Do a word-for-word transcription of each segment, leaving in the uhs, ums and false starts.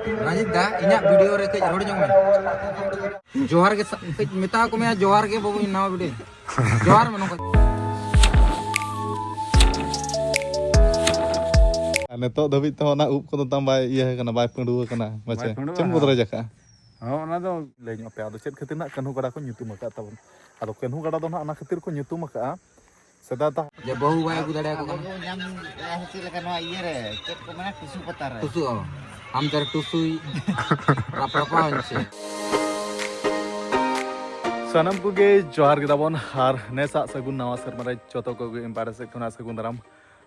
ᱨᱟᱡᱤᱛ ᱫᱟ, ᱤᱧᱟᱹᱜ ᱵᱷᱤᱰᱤᱭᱳ ᱨᱮ ᱠᱟᱹᱡ ᱨᱚᱲ ᱧᱚᱜ ᱢᱮ᱾ ᱡᱚᱦᱟᱨ ᱜᱮ ᱥᱟ-, ᱠᱟᱹᱡ ᱢᱮᱛᱟ ᱠᱚ ᱢᱮ, ᱡᱚᱦᱟᱨ ᱜᱮ ᱵᱟᱹᱵᱩ, ᱤᱧ ᱱᱟᱣᱟ ᱵᱷᱤᱰᱤᱭᱳ᱾ ᱡᱚᱦᱟᱨ ᱢᱮ ᱱᱚᱝᱠᱟ᱾ ᱟᱨ ᱱᱤᱛᱚᱜ ᱫᱷᱟᱹᱵᱤᱡ ᱛᱮᱦᱚᱸ ᱚᱱᱟ ᱩᱵ ᱠᱚᱫᱚ ᱛᱟᱢ ᱵᱟᱭ ᱤᱭᱟᱹ ᱟᱠᱟᱱᱟ, ᱵᱟᱭ ᱯᱟᱹᱰᱩᱣᱟᱹ ᱟᱠᱟᱱᱟ᱾ ᱢᱟᱪᱮ, ᱵᱟᱭ ᱯᱟᱹᱰᱩᱣᱟ, ᱪᱮᱫ ᱮᱢ ᱦᱮᱸ᱾ ᱵᱚᱫᱚᱞ ᱟᱠᱟᱜᱼᱟ? ᱦᱚᱸ, ᱚᱱᱟ ᱫᱚ ᱞᱟᱹᱭ ᱧᱚᱜ ᱯᱮ, ᱟᱫᱚ ᱪᱮᱫ ᱠᱷᱟᱹᱛᱤᱨ ᱱᱟᱜ ᱠᱟᱹᱱᱦᱩ ᱜᱟᱰᱟ ᱠᱚ ᱧᱩᱛᱩᱢ ᱟᱠᱟᱫ ᱛᱟᱵᱚᱱ? ᱟᱫᱚ ᱠᱟᱹᱱᱦᱩ ᱜᱟᱰᱟ ᱫᱚ ᱱᱟᱜ ᱚᱱᱟ ᱠᱷᱟᱹᱛᱤᱨ ᱠᱚ ᱧᱩᱛᱩᱢ ᱟᱠᱟᱫᱼᱟ, ᱥᱮᱫᱟᱭ ᱫᱚ ᱡᱮ ᱵᱟᱹᱦᱩ ᱵᱟᱭ ᱟᱹᱜᱩ ᱫᱟᱲᱮᱭᱟᱠᱚ ᱟᱵᱚ ᱠᱟᱱᱟ᱾ ᱵᱚ ᱧᱟᱢ ᱮᱫᱟ ᱪᱮᱫ ᱞᱮᱠᱟ ᱱᱚᱣᱟ ᱤᱭᱟᱹ ᱨᱮ, ᱪᱮᱫ ᱠᱚ ᱢᱮᱱᱟ, ᱴᱩᱥᱩ ᱯᱟᱛᱟ ᱨᱮ᱾ ᱴᱩᱥᱩ, ᱚ᱾ ᱦᱟᱢ ᱛᱮᱨᱮ ᱴᱩᱥᱩᱭ ᱨᱟᱯᱨᱟᱯᱟ ᱦᱚᱧᱪᱮ᱾ ᱥᱟᱱᱟᱢ ᱠᱚᱜᱮ ᱡᱚᱦᱟᱨ ᱜᱮ ᱛᱟᱵᱚᱱ, ᱟᱨ ᱱᱮᱥᱟᱜ ᱥᱟᱹᱜᱩᱱ ᱱᱟᱣᱟ ᱥᱮᱨᱢᱟ ᱨᱮ ᱡᱚᱛᱚ ᱠᱚᱜᱮ ᱤᱧ ᱯᱟᱦᱴᱟ ᱥᱮᱫ ᱠᱷᱚᱱᱟᱜ ᱥᱟᱹᱜᱩᱱ ᱫᱟᱨᱟᱢ᱾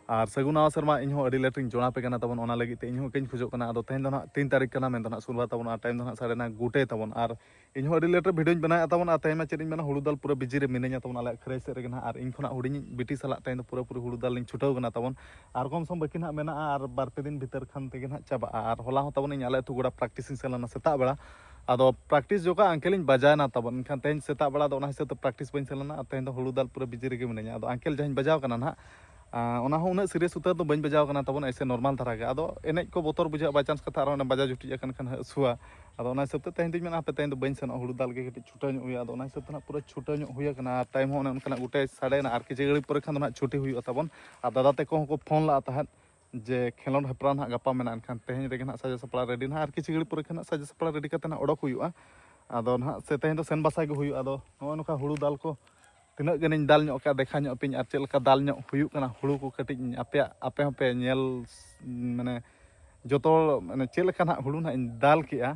ᱟᱨ ᱥᱟᱹᱜᱩᱱ ᱱᱟᱣᱟ ᱥᱮᱨᱢᱟ ᱤᱧ ᱦᱚᱸ ᱟᱹᱰᱤ ᱞᱮᱴ ᱨᱤᱧ ᱡᱚᱲᱟᱣ ᱟᱯᱮ ᱠᱟᱱᱟ ᱛᱟᱵᱚᱱ, ᱚᱱᱟ ᱞᱟᱹᱜᱤᱫ ᱛᱮ ᱤᱧ ᱦᱚᱸ ᱠᱟᱹᱡ ᱤᱧ ᱠᱷᱚᱡᱚᱜ ᱠᱟᱱᱟ᱾ ᱟᱫᱚ ᱛᱮᱦᱮᱧ ᱫᱚ ᱱᱟᱦᱟᱜ ᱛᱤᱱ ᱛᱟᱹᱨᱤᱠᱷ ᱠᱟᱱᱟ ᱢᱮᱱᱫᱚ ᱱᱟᱦᱟᱜ ᱥᱩᱨᱵᱟ ᱛᱟᱵᱚᱱ, ᱟᱨ ᱴᱟᱭᱤᱢ ᱫᱚ ᱱᱟᱦᱟᱜ ᱥᱟᱲᱮ ᱱᱚ ᱜᱚᱴᱮ ᱛᱟᱵᱚᱱ᱾ ᱟᱨ ᱤᱧ ᱦᱚᱸ ᱟᱹᱰᱤ ᱞᱮᱴ ᱨᱮ ᱵᱷᱤᱰᱤᱭᱳᱧ ᱵᱮᱱᱟᱣᱮᱫ ᱛᱟᱵᱚᱱ, ᱟᱨ ᱛᱮᱦᱮᱧ ᱢᱟ ᱪᱮᱫ ᱤᱧ ᱢᱮᱱᱟ, ᱦᱩᱲᱩ ᱫᱟᱞ ᱯᱩᱨᱟᱹ ᱵᱤᱡᱤ ᱨᱮ ᱢᱤᱱᱟᱹᱧᱟ ᱛᱟᱵᱚᱱ ᱟᱞᱮᱭᱟᱜ ᱠᱷᱟᱹᱨᱟᱹᱭ ᱥᱮᱫ ᱨᱮᱜᱮ ᱱᱟᱦᱟᱜ᱾ ᱟᱨ ᱤᱧ ᱠᱷᱚᱱᱟᱜ ᱦᱩᱰᱤᱧ ᱵᱤᱴᱤ ᱥᱟᱞᱟᱜ ᱛᱮᱦᱮᱧ ᱫᱚ ᱯᱩᱨᱟᱹᱯᱩᱨᱤ ᱦᱩᱲᱩ ᱫᱟᱞ ᱞᱤᱧ ᱪᱷᱩᱴᱟᱹᱣ ᱠᱟᱱᱟ ᱛᱟᱵᱚᱱ᱾ ᱟᱨ ᱠᱚᱢ ᱥᱚᱢ ᱵᱟᱹᱠᱤ ᱱᱟᱦᱟᱜ ᱢᱮᱱᱟᱜᱼᱟ, ᱟᱨ ᱵᱟᱨ ᱯᱮ ᱫᱤᱱ ᱵᱷᱤᱛᱟᱹᱨ ᱠᱷᱟᱱ ᱛᱮᱜᱮ ᱱᱟᱦᱟᱜ ᱪᱟᱵᱟᱜᱼᱟ᱾ ᱟᱨ ᱦᱚᱞᱟ ᱦᱚᱸ ᱛᱟᱵᱚᱱ ᱤᱧ ᱟᱞᱮ ᱟᱹᱛᱩ ᱜᱚᱰᱟ ᱯᱨᱮᱠᱴᱤᱥ ᱤᱧ ᱥᱮᱱ ᱞᱮᱱᱟ ᱥᱮᱛᱟᱜ ᱵᱮᱲᱟ᱾ ᱟᱫᱚ ᱯᱨᱮᱠᱴᱤᱥ ᱡᱚᱠᱷᱚᱱ ᱟᱝᱠᱮᱞ ᱤᱧ ᱵᱟᱡᱟᱣ ᱮᱱᱟ ᱛᱟᱵᱚᱱ, ᱮᱱᱠᱷᱟᱱ ᱛᱮᱦᱮᱧ ᱥᱮᱛᱟᱜ ᱵᱮᱲᱟ ᱫᱚ ᱚᱱᱟ ᱦᱤᱥᱟᱹᱵ ᱛᱮ ᱯᱨᱮᱠᱴᱤᱥ ᱵᱟᱹᱧ ᱥᱮᱱ ᱞᱮᱱᱟ᱾ ᱟᱨ ᱛᱮᱦᱮᱧ ᱫᱚ ᱦᱩᱲᱩ ᱫᱟᱞ ᱯᱩᱨᱟᱹ ᱵᱤᱡᱤ ᱨᱮᱜᱮ ᱢᱤᱱᱟᱹᱧᱟ᱾ ᱟᱫᱚ ᱟᱝᱠᱮᱞ ᱡᱟᱦᱟᱸᱧ ᱵᱟᱡᱟᱣ ᱠᱟᱱᱟ ᱱᱟᱦᱟᱜ, ᱟᱸ, ᱚᱱᱟ ᱦᱚᱸ ᱩᱱᱟᱹᱜ ᱥᱤᱨᱤᱭᱟᱥ ᱩᱛᱟᱹᱨ ᱫᱚ ᱵᱟᱹᱧ ᱵᱟᱡᱟᱣ ᱠᱟᱱᱟ ᱛᱟᱵᱚᱱ, ᱮᱭᱥᱮ ᱱᱚᱨᱢᱟᱞ ᱫᱷᱟᱨᱟ ᱜᱮ᱾ ᱟᱫᱚ ᱮᱱᱮᱡ ᱠᱚ ᱵᱚᱛᱚᱨ ᱵᱩᱡᱷᱟᱹᱜᱼᱟ, by chance ᱠᱟᱛᱷᱟ ᱟᱨᱦᱚᱸ ᱚᱱᱟ ᱵᱟᱡᱟᱣ ᱡᱩᱴᱤᱡ ᱟᱠᱟᱱ ᱠᱷᱟᱱ ᱦᱟᱹᱥᱩᱣᱟ᱾ ᱟᱫᱚ ᱚᱱᱟ ᱦᱤᱥᱟᱹᱵ ᱛᱮ ᱛᱮᱦᱮᱧ ᱫᱚᱧ ᱢᱮᱱᱟ, ᱦᱟᱯᱮ ᱛᱮᱦᱮᱧ ᱫᱚ ᱵᱟᱹᱧ ᱥᱮᱱᱚᱜᱼᱟ, ᱦᱩᱲᱩ ᱫᱟᱞ ᱜᱮ ᱠᱟᱹᱴᱤᱡ ᱪᱷᱩᱴᱟᱹᱣ ᱧᱚᱜ ᱦᱩᱭᱩᱜᱼᱟ᱾ ᱟᱫᱚ ᱚᱱᱟ ᱦᱤᱥᱟᱹᱵ ᱛᱮ ᱱᱟᱦᱟᱜ ᱯᱩᱨᱟᱹ ᱪᱷᱩᱴᱟᱹᱣ ᱧᱚᱜ ᱦᱩᱭ ᱟᱠᱟᱱᱟ᱾ ᱟᱨ ᱴᱟᱭᱤᱢ ᱦᱚᱸ ᱚᱱᱮ ᱚᱱᱠᱟᱱᱟᱜ ᱜᱚᱴᱟᱭ ᱥᱟᱰᱮᱭᱮᱱᱟ, ᱟᱨ ᱠᱤᱪᱷᱩ ᱜᱷᱟᱹᱲᱤᱡ ᱯᱚᱨᱮ ᱠᱷᱟᱱ ᱫᱚ ᱱᱟᱦᱟᱜ ᱪᱷᱩᱴᱤ ᱦᱩᱭᱩᱜᱼᱟ ᱛᱟᱵᱚᱱ᱾ ᱟᱨ ᱫᱟᱫᱟ ᱛᱟᱠᱚ ᱦᱚᱸᱠᱚ ᱯᱷᱳᱱ ᱞᱟᱜᱼᱟ ᱛᱟᱦᱮᱸᱫ ᱡᱮ ᱠᱷᱮᱞᱳᱰ ᱦᱮᱯᱨᱟᱣ ᱱᱟᱦᱟᱜ ᱜᱟᱯᱟ ᱢᱮᱱᱟᱜᱼᱟ, ᱮᱱᱠᱷᱟᱱ ᱛᱮᱦᱮᱧ ᱨᱮᱜᱮ ᱱᱟᱦᱟᱜ ᱥᱟᱡᱟᱣ ᱥᱟᱯᱲᱟᱣ ᱨᱮᱰᱤ ᱱᱟᱦᱟᱜ, ᱟᱨ ᱠᱤᱪᱷᱩ ᱜᱷᱟᱹᱲᱤᱡ ᱯᱚᱨᱮ ᱠᱷᱟᱱ ᱱᱟᱦᱟᱜ ᱥᱟᱡᱟᱣ ᱥᱟᱯᱲᱟᱣ ᱨᱮᱰᱤ ᱠᱟᱛᱮ ᱱᱟᱦᱟᱜ ᱚᱰᱚᱠ ᱦᱩᱭᱩᱜᱼᱟ᱾ ᱟᱫᱚ ᱱᱟᱦᱟᱜ ᱥᱮ ᱛᱮᱦᱮᱧ ᱫᱚ ᱥᱮᱱ ᱵᱟᱥᱟ ᱜᱮ ᱦᱩᱭᱩᱜᱼᱟ᱾ ᱟᱫᱚ ᱱᱚᱜᱼᱚᱭ ᱱᱚᱝᱠᱟ ᱦᱩᱲᱩ ᱫᱟᱞ ᱠᱚ ᱛᱤᱱᱟᱹᱜ ᱜᱟᱱᱤᱧ ᱫᱟᱞ ᱧᱚᱜ ᱠᱟᱜᱼᱟ, ᱫᱮᱠᱷᱟ ᱧᱚᱜ ᱟᱯᱮᱧ, ᱟᱨ ᱪᱮᱫ ᱞᱮᱠᱟ ᱫᱟᱞ ᱧᱚᱜ ᱦᱩᱭᱩᱜ ᱠᱟᱱᱟ, ᱦᱩᱲᱩ ᱠᱚ ᱠᱟᱹᱴᱤᱡ ᱟᱯᱮᱭᱟᱜ, ᱟᱯᱮ ᱦᱚᱸᱯᱮ ᱧᱮᱞ, ᱢᱟᱱᱮ ᱡᱚᱛᱚ ᱦᱚᱲ, ᱢᱟᱱᱮ ᱪᱮᱫ ᱞᱮᱠᱟ ᱱᱟᱦᱟᱜ ᱦᱩᱲᱩ ᱱᱟᱦᱟᱜ ᱤᱧ ᱫᱟᱞ ᱠᱮᱜᱼᱟ,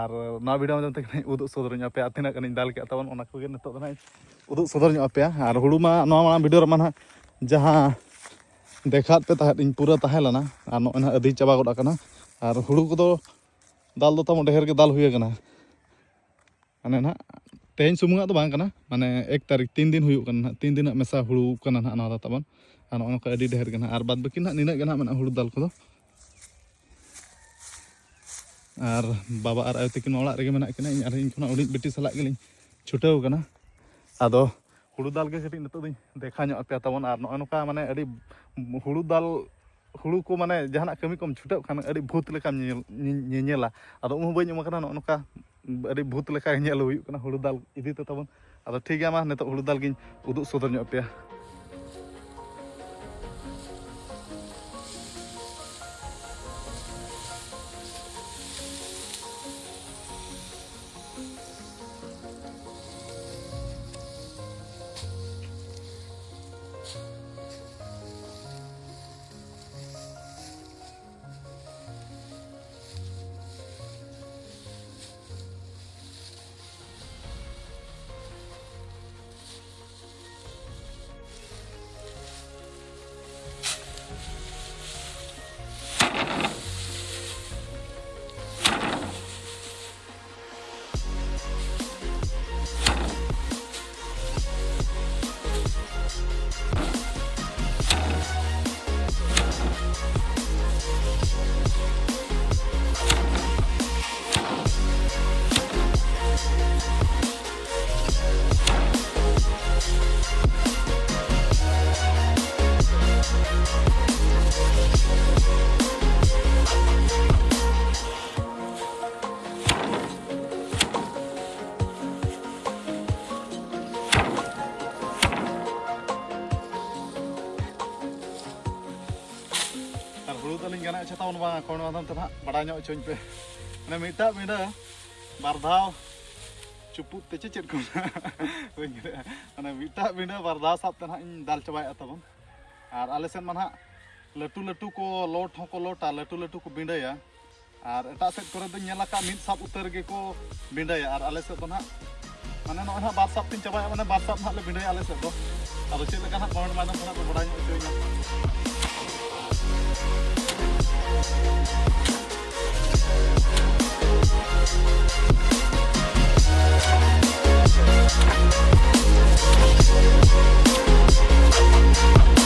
ᱟᱨ ᱱᱚᱣᱟ ᱵᱷᱤᱰᱤᱭᱳ ᱢᱟᱫᱽᱫᱷᱚᱢ ᱛᱮ ᱠᱟᱹᱴᱤᱡ ᱩᱫᱩᱜ ᱥᱚᱫᱚᱨᱟᱹᱧ ᱟᱯᱮᱭᱟ ᱛᱤᱱᱟᱹᱜ ᱜᱟᱱᱤᱧ ᱫᱟᱞ ᱠᱮᱜᱼᱟ ᱛᱟᱵᱚᱱ, ᱚᱱᱟ ᱠᱚᱜᱮ ᱱᱤᱛᱚᱜ ᱫᱚ ᱱᱟᱦᱟᱜ ᱤᱧ ᱩᱫᱩᱜ ᱥᱚᱫᱚᱨ ᱧᱚᱜ ᱟᱯᱮᱭᱟ᱾ ᱟᱨ ᱦᱩᱲᱩ ᱢᱟ ᱱᱚᱣᱟ ᱢᱟᱲᱟᱝ ᱵᱷᱤᱰᱤᱭᱳ ᱨᱮᱢᱟ ᱱᱟᱦᱟᱜ ᱡᱟᱦᱟᱸ ᱫᱮᱠᱷᱟᱣᱟᱫ ᱯᱮ ᱛᱟᱦᱮᱸᱫ ᱤᱧ ᱯᱩᱨᱟᱹ ᱛᱟᱦᱮᱸ ᱞᱮᱱᱟ, ᱟᱨ ᱱᱚᱜᱼᱚᱭ ᱱᱟᱦᱟᱜ ᱟᱹᱫᱷᱤ ᱪᱟᱵᱟ ᱜᱚᱫ ᱟᱠᱟᱱᱟ᱾ ᱟᱨ ᱦᱩᱲᱩ ᱠᱚᱫᱚ ᱫᱟᱞ ᱫᱚ ᱛᱟᱵᱚᱱ ᱰᱷᱮᱨ ᱜᱮ ᱫᱟᱞ ᱦᱩᱭ ᱟᱠᱟᱱᱟ᱾ ᱢᱟᱱᱮ ᱱᱟᱦᱟᱜ ᱛᱮᱦᱮᱧ ᱥᱩᱢᱩᱝᱟᱜ ᱫᱚ ᱵᱟᱝ ᱠᱟᱱᱟ, ᱢᱟᱱᱮ ᱮᱠ ᱛᱟᱹᱨᱤᱠᱷ ᱛᱤᱱ ᱫᱤᱱ ᱦᱩᱭᱩᱜ ᱠᱟᱱᱟ ᱱᱟᱦᱟᱜ, ᱛᱤᱱ ᱫᱤᱱᱟᱜ ᱢᱮᱥᱟ ᱦᱩᱲᱩ ᱠᱟᱱᱟ ᱱᱟᱦᱟᱜ ᱱᱚᱣᱟ ᱫᱚ ᱛᱟᱵᱚᱱ᱾ ᱟᱨ ᱱᱚᱜᱼᱚ ᱱᱚᱝᱠᱟ ᱟᱹᱰᱤ ᱰᱷᱮᱨ ᱜᱮ ᱱᱟᱦᱟᱜ, ᱟᱨ ᱵᱟᱫ ᱵᱟᱹᱠᱤ ᱱᱟᱦᱟᱜ ᱱᱤᱱᱟᱹᱜ ᱜᱮ ᱱᱟᱦᱟᱜ ᱢᱮᱱᱟᱜᱼᱟ ᱦᱩᱲᱩ ᱫᱟᱞ ᱠᱚᱫᱚ᱾ ᱟᱨ ᱵᱟᱵᱟ ᱟᱨ ᱟᱭᱳ ᱛᱟᱹᱠᱤᱱ ᱢᱟ ᱚᱲᱟᱜ ᱨᱮᱜᱮ ᱢᱮᱱᱟᱜ ᱠᱤᱱᱟ, ᱤᱧ ᱟᱨ ᱤᱧ ᱠᱷᱚᱱᱟᱜ ᱦᱩᱰᱤᱧ ᱵᱤᱴᱤ ᱥᱟᱞᱟᱜ ᱜᱮᱞᱤᱧ ᱪᱷᱩᱴᱟᱹᱣ ᱠᱟᱱᱟ᱾ ᱟᱫᱚ ᱦᱩᱲᱩ ᱫᱟᱞ ᱜᱮ ᱠᱟᱹᱴᱤᱡ ᱱᱤᱛᱚᱜ ᱫᱚᱧ ᱫᱮᱠᱷᱟᱣ ᱧᱚᱜ ᱟᱯᱮᱭᱟ ᱛᱟᱵᱚᱱ᱾ ᱟᱨ ᱱᱚᱜᱼᱚ ᱱᱚᱝᱠᱟ ᱢᱟᱱᱮ ᱟᱹᱰᱤ ᱦᱩᱲᱩ ᱫᱟᱞ ᱦᱩᱲᱩ ᱠᱚ ᱢᱟᱱᱮ ᱡᱟᱦᱟᱱᱟᱜ ᱠᱟᱹᱢᱤ ᱠᱚᱢ ᱪᱷᱩᱴᱟᱹᱜ ᱠᱷᱟᱱ ᱟᱹᱰᱤ ᱵᱷᱩᱛ ᱞᱮᱠᱟᱢ ᱧᱮᱧᱮᱞ-, ᱧᱮ-, ᱧᱮᱧᱮᱞᱟ᱾ ᱟᱫᱚ ᱩᱢ ᱦᱚᱸ ᱵᱟᱹᱧ ᱩᱢ ᱟᱠᱟᱱᱟ, ᱱᱚᱜᱼᱚ ᱱᱚᱝᱠᱟ ᱟᱹᱰᱤ ᱵᱷᱩᱛ ᱞᱮᱠᱟ ᱧᱮᱞ ᱦᱩᱭᱩᱜ ᱠᱟᱱᱟ ᱦᱩᱲᱩ ᱫᱟᱞ ᱤᱫᱤ ᱛᱮ ᱛᱟᱵᱚᱱ᱾ ᱟᱫᱚ ᱴᱷᱤᱠ ᱜᱮᱭᱟ, ᱢᱟ ᱱᱤᱛᱚᱜ ᱦᱩᱲᱩ ᱫᱟᱞ ᱜᱤᱧ ᱩᱫᱩᱜ ᱥᱚᱫᱚᱨ ᱧᱚᱜ ᱟᱯᱮᱭᱟ᱾ ᱟᱨ ᱦᱩᱲᱩ ᱛᱟᱹᱞᱤᱧ ᱜᱟᱱ ᱟᱪᱪᱷᱟ ᱛᱟᱵᱚᱱ ᱵᱟᱝ, ᱠᱚᱱᱚ ᱟᱫᱚᱢ ᱛᱮ ᱱᱟᱦᱟᱜ ᱵᱟᱲᱟᱭ ᱧᱚᱜ ᱦᱚᱪᱚᱧ ᱯᱮ᱾ ᱢᱟᱱᱮ ᱢᱤᱫᱴᱟᱜ ᱵᱤᱸᱰᱟᱹ ᱵᱟᱨ ᱫᱷᱟᱣ ᱪᱩᱯᱩᱫ ᱛᱮ ᱪᱮ ᱪᱮᱫ ᱠᱚ ᱢᱮᱱᱟ? ᱵᱟᱹᱧ ᱵᱟᱲᱟᱭᱟ᱾ ᱢᱟᱱᱮ ᱢᱤᱫᱴᱟᱜ ᱵᱤᱸᱰᱟᱹ ᱵᱟᱨ ᱫᱷᱟᱣ ᱥᱟᱵ ᱛᱮ ᱱᱟᱦᱟᱜ ᱤᱧ ᱫᱟᱞ ᱪᱟᱵᱟᱭᱮᱫᱼᱟ ᱛᱟᱵᱚᱱ᱾ ᱟᱨ ᱟᱞᱮ ᱥᱮᱫ ᱢᱟ ᱱᱟᱦᱟᱜ ᱞᱟᱹᱴᱩ ᱞᱟᱹᱴᱩ ᱠᱚ ᱞᱚᱴ ᱦᱚᱸᱠᱚ ᱞᱚᱴᱟ, ᱞᱟᱹᱴᱩ ᱞᱟᱹᱴᱩ ᱠᱚ ᱵᱤᱸᱰᱟᱹᱭᱟ᱾ ᱟᱨ ᱮᱴᱟᱜ ᱥᱮᱫ ᱠᱚᱨᱮ ᱫᱚᱧ ᱧᱮᱞ ᱟᱠᱟᱫ ᱢᱤᱫ ᱥᱟᱵ ᱩᱛᱟᱹᱨ ᱜᱮᱠᱚ ᱵᱤᱸᱰᱟᱹᱭᱟ, ᱟᱨ ᱟᱞᱮ ᱥᱮᱫ ᱫᱚ ᱱᱟᱦᱟᱜ ᱢᱟᱱᱮ ᱱᱚᱜᱼᱚᱭ ᱱᱟᱦᱟᱜ ᱵᱟᱨ ᱥᱟᱵ ᱛᱤᱧ ᱪᱟᱵᱟᱭᱟ, ᱢᱟᱱᱮ ᱵᱟᱨ ᱥᱟᱵ ᱱᱟᱦᱟᱜ ᱞᱮ ᱵᱤᱸᱰᱟᱹᱭᱟ ᱟᱞᱮ ᱥᱮᱫ ᱫᱚ᱾ ᱟᱫᱚ ᱪᱮᱫ ᱞᱮᱠᱟ ᱱᱟᱦᱟᱜ comment ᱢᱟᱫᱽᱫᱷᱚᱢ ᱛᱮ ᱱᱟᱦᱟᱜ ᱯᱮ ᱵᱟᱲᱟᱭ ᱧᱚᱜ ᱦᱚᱪᱚᱧᱟ᱾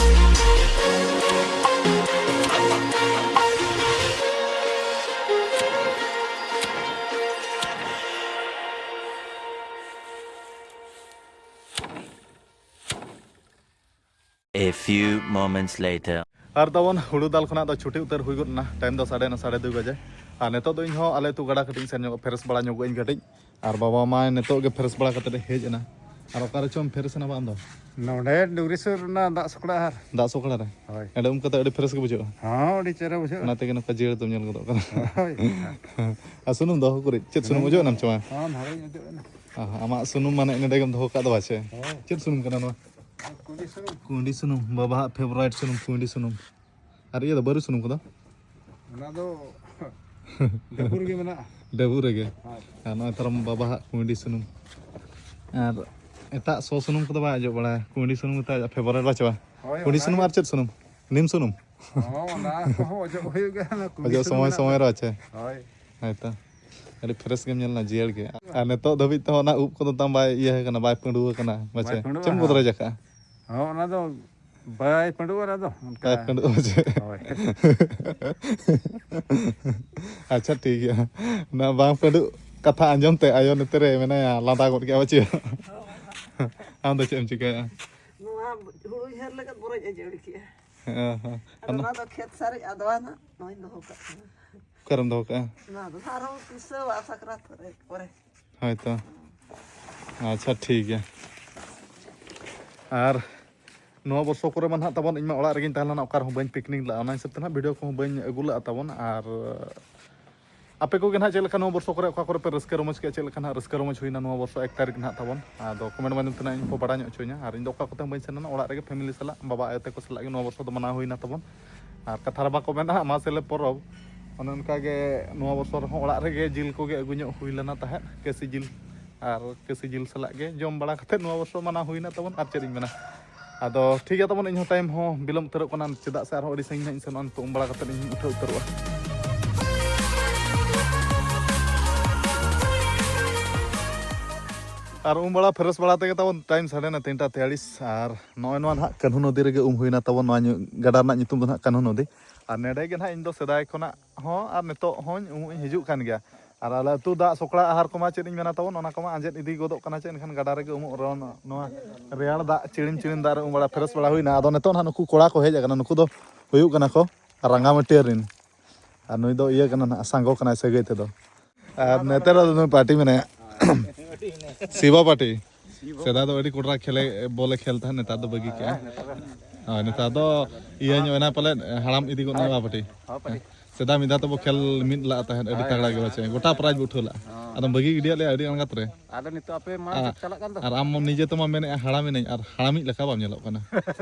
A few moments later. ᱟᱨ ᱛᱟᱵᱚᱱ ᱦᱩᱲᱩ ᱫᱟᱞ ᱠᱷᱚᱱᱟᱜ ᱫᱚ ᱪᱷᱩᱴᱤ ᱩᱛᱟᱹᱨ ᱦᱩᱭ ᱜᱚᱫ ᱮᱱᱟ᱾ ᱴᱟᱭᱤᱢ ᱫᱚ ᱥᱟᱰᱮ ᱮᱱᱟ ᱥᱟᱲᱮ ᱫᱩ ᱵᱟᱡᱮ᱾ ᱟᱨ ᱱᱤᱛᱚᱜ ᱫᱚ ᱤᱧ ᱦᱚᱸ ᱟᱞᱮ ᱟᱹᱛᱩ ᱜᱟᱰᱟ ᱠᱟᱹᱴᱤᱡ ᱤᱧ ᱥᱮᱱ ᱧᱚᱜ, ᱯᱷᱨᱮᱥ ᱵᱟᱲᱟ ᱧᱚᱜᱚᱜ ᱟᱹᱧ ᱠᱟᱹᱴᱤᱡ᱾ ᱟᱨ ᱵᱟᱵᱟ ᱢᱟ ᱱᱤᱛᱚᱜ ᱜᱮ ᱯᱷᱨᱮᱥ ᱵᱟᱲᱟ ᱠᱟᱛᱮ ᱦᱮᱡ ᱮᱱᱟ᱾ ᱟᱨ ᱚᱠᱟ ᱨᱮᱪᱚᱢ ᱯᱷᱨᱮᱥ ᱮᱱᱟ ᱵᱟᱝ ᱫᱚ? ᱱᱚᱰᱮ ᱰᱩᱝᱨᱤ ᱥᱩᱨ ᱨᱮᱱᱟᱜ ᱫᱟᱜ ᱥᱚᱠᱲᱟ ᱟᱦᱟᱨ᱾ ᱫᱟᱜ ᱥᱚᱠᱲᱟ ᱨᱮ? ᱦᱳᱭ᱾ ᱚᱸᱰᱮ ᱩᱢ ᱠᱟᱛᱮ ᱟᱹᱰᱤ ᱯᱷᱨᱮᱥ ᱜᱮ ᱵᱩᱡᱷᱟᱹᱜᱼᱟ᱾ ᱦᱚᱸ, ᱟᱹᱰᱤ ᱪᱮᱦᱨᱟ ᱵᱩᱡᱷᱟᱹᱜᱼᱟ᱾ ᱚᱱᱟ ᱛᱮᱜᱮ ᱱᱚᱝᱠᱟ ᱡᱤᱭᱟᱹᱲ ᱫᱚᱢ ᱧᱮᱞ ᱜᱚᱫᱚᱜ ᱠᱟᱱᱟ᱾ ᱦᱳᱭ᱾ ᱟᱨ ᱥᱩᱱᱩᱢ ᱫᱚ ᱠᱩᱨᱤᱡ ᱪᱮᱫ ᱥᱩᱱᱩᱢ ᱚᱡᱚᱜ ᱮᱱᱟᱢ ᱪᱚᱝᱟ? ᱦᱚᱸ, ᱱᱚᱰᱮᱧ ᱚᱡᱚᱜ ᱮᱱᱟ᱾ ᱟᱦᱟ, ᱟᱢᱟᱜ ᱥᱩᱱᱩᱢ ᱢᱟᱱᱮ ᱱᱚᱰᱮ ᱜᱮᱢ ᱫᱚᱦᱚ ᱠᱟᱜ ᱫᱚ ᱵᱟᱪᱮ? ᱦᱳᱭ᱾ ᱪᱮᱫ ᱥᱩᱱᱩᱢ ᱠᱟᱱᱟ ᱱᱚᱣᱟ? ᱠᱩᱸᱭᱰᱤ ᱥᱩᱱᱩᱢ᱾ ᱠᱩᱸᱭᱰᱤ ᱥᱩᱱᱩᱢ, ᱵᱟᱵᱟᱣᱟᱜ ᱯᱷᱮᱵᱟᱨᱟᱭᱤᱴ ᱥᱩᱱᱩᱢ, ᱠᱩᱸᱭᱰᱤ ᱥᱩᱱᱩᱢ᱾ ᱟᱨ ᱤᱭᱟᱹ ᱫᱚ ᱵᱟᱹᱨᱩ ᱥᱩᱱᱩᱢ ᱠᱚᱫᱚ? ᱚᱱᱟ ᱫᱚ ᱰᱟᱹᱵᱩ ᱨᱮᱜᱮ ᱢᱮᱱᱟᱜᱼᱟ᱾ ᱰᱟᱹᱵᱩ ᱨᱮᱜᱮ? ᱦᱳᱭ᱾ ᱟᱨ ᱱᱚᱜᱼᱚᱭ ᱛᱟᱨᱟᱢ ᱵᱟᱵᱟᱣᱟᱜ ᱠᱩᱸᱭᱰᱤ ᱥᱩᱱᱩᱢ᱾ ᱟᱨ ᱮᱴᱟᱜ ᱥᱚ ᱥᱩᱱᱩᱢ ᱠᱚᱫᱚ ᱵᱟᱭ ᱚᱡᱚᱜ ᱵᱟᱲᱟᱭᱟ? ᱠᱩᱸᱭᱰᱤ ᱥᱩᱱᱩᱢ ᱜᱮᱛᱟᱭ ᱟᱡᱟᱜ ᱯᱷᱮᱵᱟᱨᱟᱭᱤᱴ ᱵᱟᱪᱮ ᱵᱟ? ᱦᱳᱭ, ᱠᱩᱸᱭᱰᱤ ᱚᱱᱟ ᱥᱩᱱᱩᱢ ᱜᱮ᱾ ᱟᱨ ᱪᱮᱫ ᱥᱩᱱᱩᱢ? ᱱᱤᱢ ᱥᱩᱱᱩᱢ? ᱦᱚᱸ, ᱚᱱᱟ ᱠᱚᱦᱚᱸ ᱚᱡᱚᱜ ᱦᱩᱭᱩᱜ ᱜᱮᱭᱟ, ᱚᱱᱟ ᱠᱩᱸᱭᱰᱤ ᱚᱡᱚᱜ ᱥᱩᱱᱩᱢ ᱥᱚᱢᱚᱭ ᱨᱮᱱᱟᱜ ᱥᱚᱢᱚᱭ ᱛᱮ᱾ ᱨᱮ ᱟᱪᱪᱷᱟ᱾ ᱦᱳᱭ᱾ ᱦᱳᱭ ᱛᱚ᱾ ᱟᱹᱰᱤ ᱯᱷᱨᱮᱥ ᱜᱮᱢ ᱧᱮᱞ ᱮᱱᱟ, ᱡᱤᱭᱟᱹᱲ ᱜᱮ᱾ ᱟᱨ ᱱᱤᱛᱚᱜ ᱫᱷᱟᱹᱵᱤᱡ ᱛᱮᱦᱚᱸ ᱚᱱᱟ ᱩᱵ ᱠᱚᱫᱚ ᱛᱟᱢ ᱵᱟᱭ ᱤᱭᱟᱹ ᱟᱠᱟᱱᱟ, ᱵᱟᱭ ᱯᱟᱹᱰᱩᱣᱟᱹ ᱟᱠᱟᱱᱟ, ᱵᱟᱪᱮ? ᱵᱟᱭ ᱯᱟᱹᱰᱩᱣᱟ, ᱪᱮᱫ ᱮᱢ ᱦᱮᱸ᱾ ᱜᱚᱫᱨᱮᱡ ᱟᱠᱟᱜᱼᱟ? ᱦᱚᱸ, ᱚᱱᱟ ᱫᱚ ᱵᱟᱭ ᱯᱟᱹᱰᱩᱣᱟ, ᱚᱱᱟ ᱫᱚ ᱚᱱᱠᱟ᱾ ᱵᱟᱭ ᱯᱟᱹᱰᱩᱣᱟ, ᱵᱟᱪᱮ? ᱦᱳᱭ᱾ ᱟᱪᱪᱷᱟ, ᱴᱷᱤᱠ ᱜᱮᱭᱟ᱾ ᱚᱱᱟ ᱵᱟᱝ ᱯᱟᱹᱰᱩᱜ ᱠᱟᱛᱷᱟ ᱟᱸᱡᱚᱢ ᱛᱮ ᱟᱭᱳ ᱱᱚᱛᱮ ᱨᱮ ᱢᱮᱱᱟᱭᱟ, ᱞᱟᱸᱫᱟ ᱜᱚᱫ ᱠᱮᱜᱼᱟ, ᱵᱟᱪᱮ? ᱟᱢ ᱫᱚ ᱪᱮᱫ ᱮᱢ ᱪᱤᱠᱟᱹᱭᱮᱫᱼᱟ? ᱱᱚᱣᱟ ᱦᱩᱲᱩᱧ ᱦᱮᱨ ᱞᱟᱹᱜᱤᱫ ᱵᱚᱨᱚᱡ ᱮ ᱡᱟᱹᱲᱤ ᱠᱮᱜᱼᱟ᱾ ᱦᱮᱸ, ᱦᱮᱸ᱾ ᱟᱫᱚ ᱚᱱᱟ ᱱᱚᱣᱟ ᱫᱚ ᱠᱷᱮᱛ ᱥᱟᱨᱮᱡ ᱟᱫᱣᱟ ᱱᱟᱜ ᱱᱚᱣᱟᱧ ᱫᱚᱦᱚ ᱠᱟᱜ ᱠᱟᱱᱟ᱾ ᱚᱠᱟᱨᱮᱢ ᱫᱚᱦᱚ ᱠᱟᱜᱼᱟ? ᱱᱚᱣᱟ ᱫᱚ ᱟᱨᱦᱚᱸ ᱯᱩᱭᱥᱟᱹᱣᱟ ᱥᱟᱠᱨᱟᱛ ᱠᱚᱨᱮ, ᱯᱚᱨᱮ᱾ ᱦᱳᱭ ᱛᱚ᱾ ᱟᱪᱪᱷᱟ, ᱴᱷᱤᱠ ᱜᱮᱭᱟ᱾ ᱟᱨ ᱱᱚᱣᱟ ᱵᱚᱨᱥᱚ ᱠᱚᱨᱮ ᱢᱟ ᱱᱟᱦᱟᱜ ᱛᱟᱵᱚᱱ, ᱤᱧ ᱢᱟ ᱚᱲᱟᱜ ᱨᱮᱜᱮᱧ ᱛᱟᱦᱮᱸ ᱞᱮᱱᱟ, ᱚᱠᱟ ᱨᱮᱦᱚᱸ ᱵᱟᱹᱧ ᱯᱤᱠᱱᱤᱠ ᱞᱮᱫᱼᱟ, ᱚᱱᱟ ᱦᱤᱥᱟᱹᱵ ᱛᱮ ᱱᱟᱦᱟᱜ ᱵᱷᱤᱰᱤᱭᱳ ᱠᱚᱦᱚᱸ ᱵᱟᱹᱧ ᱟᱹᱜᱩ ᱞᱮᱫᱼᱟ ᱛᱟᱵᱚᱱ᱾ ᱟᱨ ᱟᱯᱮ ᱠᱚᱜᱮ ᱱᱟᱦᱟᱜ ᱪᱮᱫ ᱞᱮᱠᱟ ᱱᱚᱣᱟ ᱵᱚᱨᱥᱚ ᱠᱚᱨᱮ ᱚᱠᱟ ᱠᱚᱨᱮ ᱯᱮ ᱨᱟᱹᱥᱠᱟᱹ ᱨᱚᱢᱚᱡᱽ ᱠᱮᱫᱼᱟ, ᱪᱮᱫ ᱞᱮᱠᱟ ᱱᱟᱦᱟᱜ ᱨᱟᱹᱥᱠᱟᱹ ᱨᱚᱢᱚᱡᱽ ᱦᱩᱭᱱᱟ ᱱᱚᱣᱟ ᱵᱚᱨᱥᱚ ᱮᱠ ᱛᱟᱹᱨᱤᱠᱷ ᱱᱟᱦᱟᱜ ᱛᱟᱵᱚᱱ? ᱟᱫᱚ ᱠᱚᱢᱮᱱᱴ ᱢᱟᱫᱽᱫᱷᱚᱢ ᱛᱮ ᱱᱟᱦᱟᱜ ᱤᱧ ᱯᱮ ᱵᱟᱲᱟᱭ ᱧᱚᱜ ᱦᱚᱪᱚᱧᱟ᱾ ᱟᱨ ᱤᱧ ᱫᱚ ᱚᱠᱟ ᱠᱚᱛᱮ ᱦᱚᱸ ᱵᱟᱹᱧ ᱥᱮᱱ ᱞᱮᱱᱟ, ᱚᱲᱟᱜ ᱨᱮᱜᱮ ᱯᱷᱮᱢᱤᱞᱤ ᱥᱟᱞᱟᱜ, ᱵᱟᱵᱟ ᱟᱭᱳ ᱛᱟᱠᱚ ᱥᱟᱞᱟᱜ ᱜᱮ ᱱᱚᱣᱟ ᱵᱚᱨᱥᱚ ᱫᱚ ᱢᱟᱱᱟᱣ ᱦᱩᱭᱱᱟ ᱛᱟᱵᱚᱱ᱾ ᱟᱨ ᱠᱟᱛᱷᱟ ᱨᱮ ᱵᱟᱠᱚ ᱢᱮᱱᱟ, ᱢᱟᱥᱮ ᱞᱮ ᱯᱚᱨᱚᱵᱽ, ᱚᱱᱮ ᱚᱱᱠᱟ ᱜᱮ ᱱᱚᱣᱟ ᱵᱚᱨᱥᱚ ᱨᱮᱦᱚᱸ ᱚᱲᱟᱜ ᱨᱮᱜᱮ ᱡᱤᱞ ᱠᱚᱜᱮ ᱟᱹᱜᱩ ᱧᱚᱜ ᱦᱩᱭ ᱞᱮᱱᱟ ᱛᱟᱦᱮᱸᱫ, ᱠᱟᱹᱥᱤ ᱡᱤᱞ᱾ ᱟᱨ ᱠᱟᱹᱥᱤ ᱡᱤᱞ ᱥᱟᱞᱟᱜ ᱜᱮ ᱡᱚᱢ ᱵᱟᱲᱟ ᱠᱟᱛᱮᱫ ᱱᱚᱣᱟ ᱵᱚᱨᱥᱚ ᱢᱟᱱᱟᱣ ᱦᱩᱭᱱᱟ ᱛᱟᱵᱚᱱ᱾ ᱟᱨ ᱪᱮᱫ ᱤᱧ ᱢᱮᱱᱟ, ᱟᱫᱚ ᱴᱷᱤᱠ ᱜᱮᱭᱟ ᱛᱟᱵᱚᱱ, ᱤᱧ ᱦᱚᱸ ᱴᱟᱭᱤᱢ ᱦᱚᱸ ᱵᱤᱞᱚᱢ ᱩᱛᱟᱹᱨᱚᱜ ᱠᱟᱱᱟ, ᱪᱮᱫᱟᱜ ᱥᱮ ᱟᱨᱦᱚᱸ ᱟᱹᱰᱤ ᱥᱟᱺᱜᱤᱧ ᱦᱟᱸᱜ ᱤᱧ ᱥᱮᱱᱚᱜᱼᱟ, ᱱᱤᱛᱚᱜ ᱩᱢ ᱵᱟᱲᱟ ᱠᱟᱛᱮᱫ ᱤᱧ ᱩᱴᱷᱟᱹᱣ ᱩᱛᱟᱹᱨᱚᱜᱼᱟ᱾ ᱟᱨ ᱩᱢ ᱵᱟᱲᱟ ᱯᱷᱨᱮᱥ ᱵᱟᱲᱟ ᱛᱮᱜᱮ ᱛᱟᱵᱚᱱ ᱴᱟᱭᱤᱢ ᱥᱟᱰᱮᱱᱟ ᱛᱤᱱᱴᱟ ᱛᱮᱭᱟᱞᱤᱥ, ᱟᱨ ᱱᱚᱜᱼᱚᱭ ᱱᱚᱣᱟ ᱱᱟᱦᱟᱜ ᱠᱟᱹᱱᱦᱩ ᱱᱚᱫᱤ ᱨᱮᱜᱮ ᱩᱢ ᱦᱩᱭᱱᱟ ᱛᱟᱵᱚᱱ᱾ ᱱᱚᱣᱟ ᱧᱩ-, ᱜᱟᱰᱟ ᱨᱮᱱᱟᱜ ᱧᱩᱛᱩᱢ ᱫᱚ ᱱᱟᱦᱟᱜ ᱠᱟᱹᱱᱦᱩ ᱱᱚᱫᱤ᱾ ᱟᱨ ᱱᱮᱰᱮ ᱜᱮ ᱱᱟᱦᱟᱜ ᱤᱧ ᱫᱚ ᱥᱮᱫᱟᱭ ᱠᱷᱚᱱᱟᱜ ᱦᱚᱸ ᱟᱨ ᱱᱤᱛᱚᱜ ᱦᱚᱸᱧ ᱩᱢᱩᱜ ᱤᱧ ᱦᱤᱡᱩᱜ ᱠᱟᱱ ᱜᱮᱭᱟ᱾ ᱟᱨ ᱟᱞᱮ ᱟᱹᱛᱩ ᱫᱟᱜ ᱥᱚᱠᱲᱟ ᱟᱦᱟᱨ ᱠᱚᱢᱟ ᱪᱮᱫ ᱤᱧ ᱢᱮᱱᱟ ᱛᱟᱵᱚᱱ, ᱚᱱᱟ ᱠᱚᱢᱟ ᱟᱸᱡᱮᱫ ᱤᱫᱤ ᱜᱚᱫᱚᱜ ᱠᱟᱱᱟ ᱪᱮ, ᱮᱱᱠᱷᱟᱱ ᱜᱟᱰᱟ ᱨᱮᱜᱮ ᱩᱢᱩᱜ ᱨᱮᱦᱚᱸ ᱱᱚᱣᱟ ᱨᱮᱭᱟᱲ ᱫᱟᱜ ᱪᱤᱲᱤᱢ ᱪᱤᱲᱤᱢ ᱫᱟᱜ ᱨᱮ ᱩᱢ ᱵᱟᱲᱟ ᱯᱷᱨᱮᱥ ᱵᱟᱲᱟ ᱦᱩᱭᱱᱟ᱾ ᱟᱫᱚ ᱱᱤᱛᱚᱜ ᱱᱟᱦᱟᱜ ᱱᱩᱠᱩ ᱠᱚᱲᱟ ᱠᱚ ᱦᱮᱡ ᱟᱠᱟᱱᱟ, ᱱᱩᱠᱩ ᱫᱚ ᱦᱩᱭᱩᱜ ᱠᱟᱱᱟ ᱠᱚ ᱨᱟᱸᱜᱟᱢᱟᱹᱴᱤᱭᱟᱹ ᱨᱮᱱ᱾ ᱟᱨ ᱱᱩᱭ ᱫᱚ ᱤᱭᱟᱹ ᱠᱟᱱᱟ ᱱᱟᱦᱟᱜ, ᱥᱟᱸᱜᱚ ᱠᱟᱱᱟᱭ ᱥᱟᱹᱜᱟᱹᱭ ᱛᱮᱫᱚ᱾ ᱟᱨ ᱱᱮᱛᱟᱨ ᱫᱚ ᱱᱩᱭ ᱯᱟᱴᱤ ᱢᱮᱱᱟᱭᱟ, ᱥᱤᱵᱟ ᱯᱟᱴᱤ᱾ ᱥᱮᱫᱟᱭ ᱫᱚ ᱟᱹᱰᱤ ᱠᱚᱰᱨᱟ ᱠᱷᱮᱞᱮ, ᱵᱚᱞᱮ ᱠᱷᱮᱞ ᱛᱟᱦᱮᱸᱫ, ᱱᱮᱛᱟᱨ ᱫᱚ ᱵᱟᱹᱜᱤ ᱠᱮᱜᱼᱟ᱾ ᱦᱳᱭ, ᱱᱮᱛᱟᱨ ᱫᱚ ᱤᱭᱟᱹ ᱧᱚᱜ ᱮᱱᱟ ᱯᱟᱞᱮᱫ, ᱦᱟᱲᱟᱢ ᱤᱫᱤ ᱜᱚᱫ ᱮᱱᱟ ᱵᱟ ᱯᱟᱴᱤ᱾ ᱥᱮᱫᱟᱭ ᱢᱤᱫ ᱫᱷᱟᱣ ᱛᱮᱵᱚ ᱠᱷᱮᱞ ᱢᱤᱫ ᱞᱟᱜ ᱛᱟᱦᱮᱸᱫ, ᱟᱹᱰᱤ ᱛᱟᱜᱲᱟ ᱜᱮ ᱵᱟᱪᱮ, ᱜᱚᱴᱟ ᱯᱨᱟᱭᱤᱡᱽ ᱵᱚ ᱩᱴᱷᱟᱹᱣ ᱞᱟᱜᱼᱟ᱾ ᱟᱫᱚᱢ ᱵᱟᱹᱜᱤ ᱜᱤᱰᱤᱭᱟᱫ ᱞᱮᱭᱟ ᱟᱹᱰᱤ ᱟᱬᱜᱟᱛ ᱨᱮ᱾ ᱟᱫᱚ ᱱᱤᱛᱚᱜ ᱟᱯᱮ ᱢᱟ ᱟᱨ, ᱪᱟᱞᱟᱜ ᱠᱟᱱ ᱫᱚ᱾ ᱟᱨ ᱟᱢ ᱱᱤᱡᱮ ᱛᱮᱢᱟ ᱢᱮᱱᱮᱫᱼᱟ ᱦᱟᱲᱟᱢ ᱮᱱᱟᱹᱧ, ᱟᱨ ᱦᱟᱲᱟᱢᱤᱡ ᱞᱮᱠᱟ ᱵᱟᱢ ᱧᱮᱞᱚᱜ ᱠᱟᱱᱟ᱾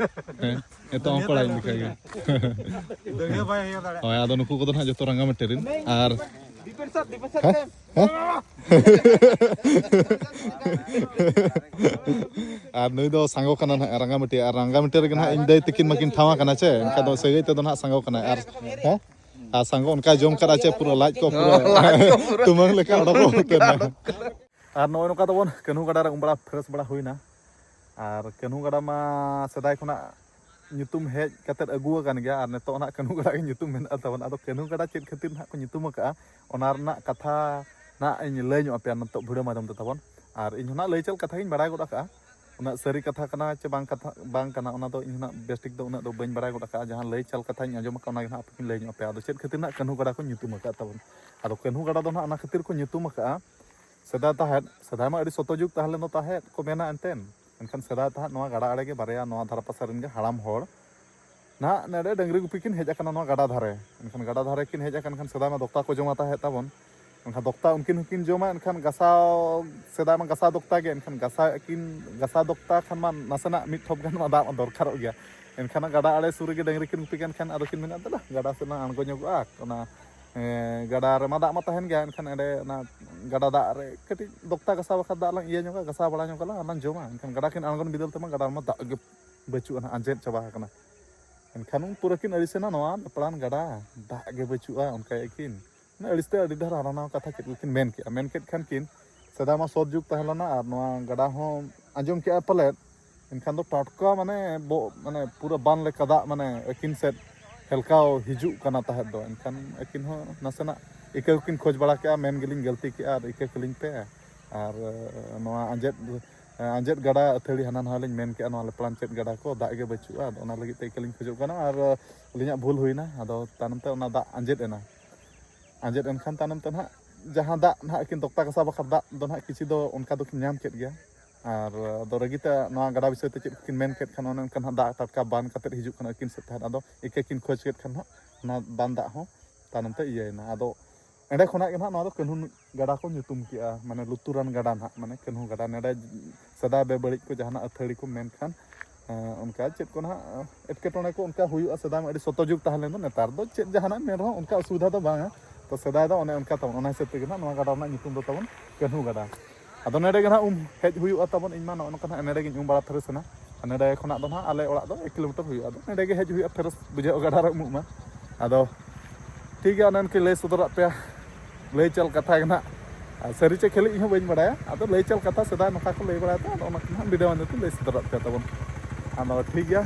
ᱦᱮᱸ, ᱱᱤᱛᱚᱜ ᱦᱚᱸ ᱠᱚᱲᱟ ᱤᱧ ᱞᱮᱠᱟ ᱜᱮ᱾ ᱫᱟᱹᱲᱤᱭᱟᱹ ᱵᱟᱭ ᱦᱩᱭ ᱫᱟᱲᱮᱭᱟᱜᱼᱟ᱾ ᱦᱳᱭ, ᱟᱫᱚ ᱱᱩᱠᱩ ᱠᱚᱫᱚ ᱱᱟᱦᱟᱜ ᱡᱚᱛᱚ ᱨᱟᱸᱜᱟᱢᱟᱹᱴᱤ ᱨᱮᱱ᱾ ᱟᱨ ᱦᱮᱸ? ᱦᱮᱸ? ᱟᱨ ᱱᱩᱭ ᱫᱚ ᱥᱟᱸᱜᱚ ᱠᱟᱱᱟ ᱱᱟᱦᱟᱜ ᱨᱟᱸᱜᱟᱢᱟᱹᱴᱤ, ᱟᱨ ᱨᱟᱸᱜᱟᱢᱟᱹᱴᱤ ᱨᱮᱜᱮ ᱱᱟᱦᱟᱜ ᱤᱧ ᱫᱟᱹᱭ ᱛᱟᱹᱠᱤᱱ ᱢᱟᱠᱤᱱ ᱴᱷᱟᱶ ᱠᱟᱱᱟ ᱪᱮ, ᱮᱱᱠᱷᱟᱱ ᱫᱚ ᱥᱟᱹᱜᱟᱹᱭ ᱛᱮᱫᱚ ᱱᱟᱦᱟᱜ ᱥᱟᱸᱜᱚ ᱠᱟᱱᱟᱭ᱾ ᱟᱨ ᱦᱮᱸ? ᱟᱨ ᱥᱟᱸᱜᱚ ᱚᱱᱠᱟᱭ ᱡᱚᱢ ᱠᱟᱫᱟ ᱪᱮ, ᱯᱩᱨᱟᱹ ᱞᱟᱡ ᱠᱚ ᱯᱩᱨᱟᱹ ᱞᱟᱡ ᱠᱚ ᱯᱩᱨᱟᱹ ᱴᱩᱢᱟᱹᱝ ᱞᱮᱠᱟ ᱚᱰᱚᱠᱚᱜ ᱩᱛᱟᱹᱨ ᱮᱱᱟ᱾ ᱟᱨ ᱱᱚᱜᱼᱚᱭ ᱱᱚᱝᱠᱟ ᱛᱟᱵᱚᱱ ᱠᱟᱹᱱᱦᱩ ᱜᱟᱰᱟ ᱨᱮ ᱩᱢ ᱵᱟᱲᱟ ᱯᱷᱨᱮᱥ ᱵᱟᱲᱟ ᱦᱩᱭᱱᱟ᱾ ᱟᱨ ᱠᱟᱹᱱᱦᱩ ᱜᱟᱰᱟ ᱢᱟ ᱥᱮᱫᱟᱭ ᱠᱷᱚᱱᱟᱜ ᱧᱩᱛᱩᱢ ᱦᱮᱡ ᱠᱟᱛᱮᱫ ᱟᱹᱜᱩ ᱟᱠᱟᱱ ᱜᱮᱭᱟ, ᱟᱨ ᱱᱤᱛᱚᱜ ᱱᱟᱦᱟᱜ ᱠᱟᱹᱱᱦᱩ ᱜᱟᱰᱟ ᱜᱮ ᱧᱩᱛᱩᱢ ᱢᱮᱱᱟᱜᱼᱟ ᱛᱟᱵᱚᱱ᱾ ᱟᱫᱚ ᱠᱟᱹᱱᱦᱩ ᱜᱟᱰᱟ ᱪᱮᱫ ᱠᱷᱟᱹᱛᱤᱨ ᱱᱟᱦᱟᱜ ᱠᱚ ᱧᱩᱛᱩᱢ ᱟᱠᱟᱫᱼᱟ, ᱚᱱᱟ ᱨᱮᱱᱟᱜ ᱠᱟᱛᱷᱟ ᱱᱟᱦᱟᱜ ᱤᱧ ᱞᱟᱹᱭ ᱧᱚᱜ ᱟᱯᱮᱭᱟ ᱱᱤᱛᱚᱜ ᱵᱷᱤᱰᱤᱭᱳ ᱢᱟᱫᱽᱫᱷᱚᱢ ᱛᱮ ᱛᱟᱵᱚᱱ᱾ ᱟᱨ ᱤᱧ ᱦᱚᱸ ᱱᱟᱦᱟᱜ ᱞᱟᱹᱭ ᱪᱟᱞ ᱠᱟᱛᱷᱟ ᱜᱤᱧ ᱵᱟᱲᱟᱭ ᱜᱚᱫ ᱟᱠᱟᱫᱼᱟ᱾ ᱩᱱᱟᱹᱜ ᱥᱟᱹᱨᱤ ᱠᱟᱛᱷᱟ ᱠᱟᱱᱟ ᱪᱮ ᱵᱟᱝ ᱠᱟᱛᱷᱟ, ᱵᱟᱝ ᱠᱟᱱᱟ, ᱚᱱᱟ ᱫᱚ ᱤᱧ ᱦᱚᱸ ᱱᱟᱦᱟᱜ ᱵᱮᱥ ᱴᱷᱤᱠ ᱫᱚ ᱩᱱᱟᱹᱜ ᱫᱚ ᱵᱟᱹᱧ ᱵᱟᱲᱟᱭ ᱜᱚᱫ ᱟᱠᱟᱫᱼᱟ᱾ ᱡᱟᱦᱟᱸ ᱞᱟᱹᱭ ᱪᱟᱞ ᱠᱟᱛᱷᱟᱧ ᱟᱸᱡᱚᱢ ᱟᱠᱟᱫᱼᱟ, ᱚᱱᱟ ᱜᱮ ᱱᱟᱦᱟᱜ ᱟᱯᱮ ᱠᱤᱱ ᱞᱟᱹᱭ ᱧᱚᱜ ᱟᱯᱮᱭᱟ᱾ ᱟᱫᱚ ᱪᱮᱫ ᱠᱷᱟᱹᱛᱤᱨ ᱱᱟᱦᱟᱜ ᱠᱟᱹᱱᱦᱩ ᱜᱟᱰᱟ ᱠᱚ ᱧᱩᱛᱩᱢ ᱟᱠᱟᱫ ᱛᱟᱵᱚᱱ? ᱟᱫᱚ ᱠᱟᱹᱱᱦᱩ ᱜᱟᱰᱟ ᱫᱚ ᱱᱟᱦᱟᱜ ᱚᱱᱟ ᱠᱷᱟᱹᱛᱤᱨ ᱠᱚ ᱧᱩᱛᱩᱢ ᱟᱠᱟᱫᱼᱟ, ᱥᱮᱫᱟᱭ ᱛᱟᱦᱮᱸᱫ, ᱥᱮᱫᱟᱭ ᱢᱟ ᱟᱹᱰᱤ ᱥᱚᱛᱚ ᱡᱩᱜᱽ ᱛᱟᱦᱮᱸ ᱞᱮᱱ ᱫᱚ ᱛᱟᱦᱮᱸᱫ ᱠᱚ ᱢᱮᱱᱟ ᱮᱱᱛᱮᱱ᱾ ᱢᱮᱱᱠᱷᱟᱱ ᱥᱮᱫᱟᱭ ᱛᱟᱦᱮᱸᱫ ᱱᱚᱣᱟ ᱜᱟᱰᱟ ᱟᱲᱮ ᱜᱮ ᱵᱟᱨᱭᱟ ᱱᱚᱣᱟ ᱫᱷᱟᱨᱮ ᱯᱟᱥᱮ ᱨᱮᱱ ᱜᱮ ᱦᱟᱲᱟᱢ ᱦᱚᱲ ᱱᱟᱦᱟᱜ ᱱᱚᱰᱮ ᱰᱟᱹᱝᱨᱤ ᱜᱩᱯᱤ ᱠᱤᱱ ᱦᱮᱡ ᱟᱠᱟᱱᱟ ᱱᱚᱣᱟ ᱜᱟᱰᱟ ᱫᱷᱟᱨᱮ᱾ ᱮᱱᱠᱷᱟᱱ ᱜᱟᱰᱟ ᱫᱷᱟᱨᱮ ᱠᱤᱱ ᱦᱮᱡ ᱟᱠᱟᱱ ᱠᱷᱟᱱ ᱥᱮᱫᱟᱭ ᱢᱟ ᱫᱚᱠᱛᱟ ᱠᱚ ᱡᱚᱢᱟ ᱛᱟᱦᱮᱸᱫ ᱛᱟᱵᱚᱱ᱾ ᱮᱱᱠᱷᱟᱱ ᱫᱚᱠᱛᱟ ᱩᱱᱠᱤᱱ ᱦᱚᱸᱠᱤᱱ ᱡᱚᱢᱟ, ᱮᱱᱠᱷᱟᱱ ᱜᱟᱥᱟᱣ, ᱥᱮᱫᱟᱭ ᱢᱟ ᱜᱟᱥᱟᱣ ᱫᱚᱠᱛᱟ ᱜᱮ, ᱮᱱᱠᱷᱟᱱ ᱜᱟᱥᱟᱣ ᱟᱹᱠᱤᱱ, ᱜᱟᱥᱟᱣ ᱫᱚᱠᱛᱟ ᱠᱷᱟᱱ ᱢᱟ ᱱᱟᱥᱮᱱᱟᱜ ᱢᱤᱫ ᱴᱷᱚᱯ ᱜᱟᱱ ᱢᱟ ᱫᱟᱜ ᱢᱟ ᱫᱚᱨᱠᱟᱨᱚᱜ ᱜᱮᱭᱟ᱾ ᱮᱱᱠᱷᱟᱱ ᱜᱟᱰᱟ ᱟᱲᱮ ᱥᱩᱨ ᱨᱮᱜᱮ ᱰᱟᱹᱝᱨᱤ ᱠᱤᱱ ᱜᱩᱯᱤ ᱠᱟᱱ ᱠᱷᱟᱱ ᱟᱫᱚ ᱠᱤᱱ ᱢᱮᱱᱟ, "ᱫᱮᱞᱟ ᱜᱟᱰᱟ ᱥᱮᱫ ᱞᱟᱝ ᱟᱬᱜᱚ ᱧᱚᱜᱚᱜᱼᱟ, ᱚᱱᱟ ᱮᱸ, ᱜᱟᱰᱟ ᱨᱮᱢᱟ ᱫᱟᱜ ᱢᱟ ᱛᱟᱦᱮᱱ ᱜᱮᱭᱟ, ᱮᱱᱠᱷᱟᱱ ᱮᱸᱰᱮ ᱚᱱᱟ ᱜᱟᱰᱟ ᱫᱟᱜ ᱨᱮ ᱠᱟᱹᱴᱤᱡ ᱫᱚᱠᱛᱟ ᱜᱟᱥᱟᱣ ᱵᱟᱠᱷᱟᱱ ᱫᱟᱜ ᱞᱟᱝ ᱤᱭᱟᱹ ᱧᱚᱜᱟ, ᱜᱟᱥᱟᱣ ᱵᱟᱲᱟ ᱧᱚᱜ ᱟᱞᱟᱝ ᱟᱨ ᱞᱟᱝ ᱡᱚᱢᱟ᱾" ᱮᱱᱠᱷᱟᱱ ᱜᱟᱰᱟ ᱠᱤᱱ ᱟᱬᱜᱚᱱ ᱵᱤᱫᱟᱹᱞ ᱛᱮᱢᱟ ᱜᱟᱰᱟ ᱨᱮᱢᱟ ᱫᱟᱜ ᱜᱮ ᱵᱟᱹᱪᱩᱜᱼᱟ ᱱᱟᱦᱟᱜ, ᱟᱸᱡᱮᱫ ᱪᱟᱵᱟ ᱟᱠᱟᱱᱟ᱾ ᱮᱱᱠᱷᱟᱱ ᱩᱱ ᱯᱩᱨᱟᱹ ᱠᱤᱱ ᱟᱹᱲᱤᱥᱮᱱᱟ, ᱱᱚᱣᱟ ᱱᱟᱯᱲᱟᱱ ᱜᱟᱰᱟ ᱫᱟᱜ ᱜᱮ ᱵᱟᱹᱪᱩᱜᱼᱟ, ᱚᱱᱠᱟᱭᱮᱫ ᱠᱤᱱ᱾ ᱢᱟᱱᱮ ᱟᱹᱲᱤᱥ ᱛᱮ ᱟᱹᱰᱤ ᱰᱷᱮᱨ ᱦᱟᱱᱟ ᱱᱟᱣᱟ ᱠᱟᱛᱷᱟ ᱪᱮᱫ ᱠᱚᱠᱤᱱ ᱢᱮᱱ ᱠᱮᱜᱼᱟ᱾ ᱢᱮᱱ ᱠᱮᱫ ᱠᱷᱟᱱ ᱠᱤᱱ, ᱥᱮᱫᱟᱭ ᱢᱟ ᱥᱚᱛ ᱡᱩᱜᱽ ᱛᱟᱦᱮᱸ ᱞᱮᱱᱟ ᱟᱨ ᱱᱚᱣᱟ ᱜᱟᱰᱟ ᱦᱚᱸ ᱟᱸᱡᱚᱢ ᱠᱮᱜᱼᱟ ᱯᱟᱞᱮᱫ, ᱮᱱᱠᱷᱟᱱ ᱫᱚ ᱴᱟᱴᱠᱟ ᱢᱟᱱᱮ ᱵᱚ-, ᱢᱟᱱᱮ ᱯᱩᱨᱟᱹ ᱵᱟᱱ ᱞᱮᱠᱟ ᱫᱟᱜ ᱢᱟᱱᱮ ᱟᱹᱠᱤᱱ ᱥᱮᱫ ᱦᱮᱞᱠᱟᱣ ᱦᱤᱡᱩᱜ ᱠᱟᱱᱟ ᱛᱟᱦᱮᱸᱫ ᱫᱚ᱾ ᱮᱱᱠᱷᱟᱱ ᱟᱹᱠᱤᱱ ᱦᱚᱸ ᱱᱟᱥᱮᱱᱟᱜ ᱤᱠᱟᱹ ᱠᱚᱠᱤᱱ ᱠᱷᱚᱡᱽ ᱵᱟᱲᱟ ᱠᱮᱜᱼᱟ, "ᱢᱮᱱ ᱜᱮᱞᱤᱧ ᱜᱟᱹᱞᱛᱤ ᱠᱮᱜᱼᱟ ᱟᱨ ᱤᱠᱟᱹ ᱠᱟᱹᱞᱤᱧ ᱯᱮ, ᱟᱨ ᱱᱚᱣᱟ ᱟᱸᱡᱮᱫ ᱟᱸᱡᱮᱫ ᱜᱟᱰᱟ ᱟᱹᱛᱷᱟᱹᱲᱤ ᱦᱟᱱᱟ ᱱᱟᱣᱟ ᱞᱤᱧ ᱢᱮᱱ ᱠᱮᱜᱼᱟ, ᱱᱚᱣᱟ ᱞᱮᱯᱲᱟᱱ ᱪᱮᱫ ᱜᱟᱰᱟ ᱠᱚ, ᱫᱟᱜ ᱜᱮ ᱵᱟᱹᱪᱩᱜᱼᱟ᱾ ᱟᱫᱚ ᱚᱱᱟ ᱞᱟᱹᱜᱤᱫ ᱛᱮ ᱤᱠᱟᱹ ᱞᱤᱧ ᱠᱷᱚᱡᱚᱜ ᱠᱟᱱᱟ᱾ ᱟᱨ ᱟᱹᱞᱤᱧᱟᱜ ᱵᱷᱩᱞ ᱦᱩᱭᱱᱟ, ᱟᱫᱚ ᱛᱟᱭᱱᱚᱢ ᱛᱮ ᱚᱱᱟ ᱫᱟᱜ ᱟᱸᱡᱮᱫ ᱮᱱᱟ᱾ ᱟᱸᱡᱮᱫ ᱮᱱᱠᱷᱟᱱ ᱛᱟᱭᱱᱚᱢ ᱛᱮ ᱱᱟᱦᱟᱜ ᱡᱟᱦᱟᱸ ᱫᱟᱜ ᱱᱟᱦᱟᱜ ᱠᱤᱱ ᱫᱚᱠᱛᱟ ᱜᱷᱟᱥᱟᱣ ᱵᱟᱠᱷᱨᱟ ᱫᱟᱜ ᱫᱚ ᱱᱟᱦᱟᱜ ᱠᱤᱪᱷᱩ ᱫᱚ ᱚᱱᱠᱟ ᱫᱚᱠᱤᱱ ᱧᱟᱢ ᱠᱮᱫ ᱜᱮᱭᱟ᱾ ᱟᱨ ᱟᱫᱚ ᱨᱟᱹᱜᱤ ᱛᱮ ᱱᱚᱣᱟ ᱜᱟᱰᱟ ᱵᱤᱥᱚᱭ ᱛᱮ ᱪᱮᱫ ᱠᱚᱠᱤᱱ ᱢᱮᱱ ᱠᱮᱫ ᱠᱷᱟᱱ, ᱚᱱᱮ ᱚᱱᱠᱟ ᱱᱟᱦᱟᱜ ᱫᱟᱜ ᱴᱟᱴᱠᱟ ᱵᱟᱱ ᱠᱟᱛᱮᱫ ᱦᱤᱡᱩᱜ ᱠᱟᱱᱟ ᱟᱹᱠᱤᱱ ᱥᱮᱫ ᱛᱟᱦᱮᱸᱫ᱾ ᱟᱫᱚ ᱤᱠᱟᱹ ᱠᱤᱱ ᱠᱷᱚᱡᱽ ᱠᱮᱫ ᱠᱷᱟᱱ ᱱᱟᱦᱟᱜ ᱚᱱᱟ ᱵᱟᱱ ᱫᱟᱜ ᱦᱚᱸ ᱛᱟᱭᱱᱚᱢ ᱛᱮ ᱤᱭᱟᱹᱭᱮᱱᱟ᱾ ᱟᱫᱚ ᱮᱸᱰᱮ ᱠᱷᱚᱱᱟᱜ ᱜᱮ ᱱᱟᱦᱟᱜ ᱱᱚᱣᱟ ᱫᱚ ᱠᱟᱹᱱᱦᱩ ᱜᱟᱰᱟ ᱠᱚ ᱧᱩᱛᱩᱢ ᱠᱮᱜᱼᱟ, ᱢᱟᱱᱮ ᱞᱩᱛᱩᱨᱟᱱ ᱜᱟᱰᱟ ᱱᱟᱦᱟᱜ, ᱢᱟᱱᱮ ᱠᱟᱹᱱᱦᱩ ᱜᱟᱰᱟ᱾ ᱱᱚᱰᱮ ᱥᱮᱫᱟᱭ ᱵᱮᱵᱟᱹᱲᱤᱡ ᱠᱚ ᱡᱟᱦᱟᱱᱟᱜ ᱟᱹᱛᱷᱟᱹᱲᱤ ᱠᱚ ᱢᱮᱱᱠᱷᱟᱱ, ᱮᱸ, ᱚᱱᱠᱟ ᱪᱮᱫ ᱠᱚ ᱱᱟᱦᱟᱜ ᱮᱴᱠᱮᱴᱚᱬᱮ ᱠᱚ ᱚᱱᱠᱟ ᱦᱩᱭᱩᱜᱼᱟ᱾ ᱥᱮᱫᱟᱭ ᱢᱟ ᱟᱹᱰᱤ ᱥᱚᱛᱚ ᱡᱩᱜᱽ ᱛᱟᱦᱮᱸ ᱞᱮᱱ ᱫᱚ, ᱱᱮᱛᱟᱨ ᱫᱚ ᱪᱮᱫ ᱡᱟᱦᱟᱱᱟᱜ ᱢᱮᱱ ᱨᱮᱦᱚᱸ ᱚᱱᱠᱟ ᱚᱥᱩᱵᱤᱫᱷᱟ ᱫᱚ ᱵᱟᱝᱟ᱾ ᱛᱚ ᱥᱮᱫᱟᱭ ᱫᱚ ᱚᱱᱮ ᱚᱱᱠᱟ ᱛᱟᱵᱚᱱ, ᱚᱱᱟ ᱦᱤᱥᱟᱹᱵ ᱛᱮᱜᱮ ᱱᱟᱦᱟᱜ ᱱᱚᱣᱟ ᱜᱟᱰᱟ ᱨᱮᱱᱟᱜ ᱧᱩᱛᱩᱢ ᱫᱚ ᱛᱟᱵᱚᱱ ᱠᱟᱹᱱᱦᱩ ᱜᱟᱰᱟ᱾ ᱟᱫᱚ ᱱᱚᱰᱮ ᱜᱮ ᱱᱟᱦᱟᱜ ᱩᱢ ᱦᱮᱡ ᱦᱩᱭᱩᱜᱼᱟ ᱛᱟᱵᱚᱱ᱾ ᱤᱧ ᱢᱟ ᱱᱚᱜᱼᱚ ᱱᱚᱝᱠᱟ ᱱᱟᱦᱟᱜ ᱱᱚᱰᱮ ᱜᱤᱧ ᱩᱢ ᱵᱟᱲᱟ ᱯᱷᱟᱹᱨᱟᱹᱥ ᱮᱱᱟ᱾ ᱟᱨ ᱱᱚᱰᱮ ᱠᱷᱚᱱᱟᱜ ᱫᱚ ᱱᱟᱦᱟᱜ ᱟᱞᱮ ᱚᱲᱟᱜ ᱫᱚ ᱮᱠ ᱠᱤᱞᱳᱢᱤᱴᱟᱨ ᱦᱩᱭᱩᱜᱼᱟ᱾ ᱟᱫᱚ ᱱᱚᱰᱮ ᱜᱮ ᱦᱮᱡ ᱦᱩᱭᱩᱜᱼᱟ, ᱯᱷᱮᱨᱮᱥ ᱵᱩᱡᱷᱟᱹᱜᱼᱟ ᱜᱟᱰᱟ ᱨᱮ ᱩᱢᱩᱜ ᱢᱟ᱾ ᱟᱫᱚ ᱴᱷᱤᱠ ᱜᱮᱭᱟ, ᱚᱱᱮ ᱚᱱᱠᱟᱧ ᱞᱟᱹᱭ ᱥᱚᱫᱚᱨᱟᱫ ᱯᱮᱭᱟ, ᱞᱟᱹᱭ ᱪᱟᱞ ᱠᱟᱛᱷᱟ ᱜᱮ ᱱᱟᱦᱟᱜ᱾ ᱟᱨ ᱥᱟᱹᱨᱤ ᱪᱮ ᱠᱷᱟᱹᱞᱤ ᱤᱧ ᱦᱚᱸ ᱵᱟᱹᱧ ᱵᱟᱲᱟᱭᱟ᱾ ᱟᱫᱚ ᱞᱟᱹᱭ ᱪᱟᱞ ᱠᱟᱛᱷᱟ, ᱥᱮᱫᱟᱭ ᱱᱚᱝᱠᱟ ᱠᱚ ᱞᱟᱹᱭ ᱵᱟᱲᱟᱭᱟ ᱛᱚ, ᱟᱫᱚ ᱚᱱᱟ ᱠᱚ ᱱᱟᱦᱟᱜ ᱵᱷᱤᱰᱤᱭᱳ ᱢᱟᱫᱽᱫᱷᱚᱢ ᱛᱮᱧ ᱞᱟᱹᱭ ᱥᱚᱫᱚᱨᱟᱫ ᱯᱮᱭᱟ ᱛᱟᱵᱚᱱ᱾ ᱟᱫᱚ ᱴᱷᱤᱠ ᱜᱮᱭᱟ᱾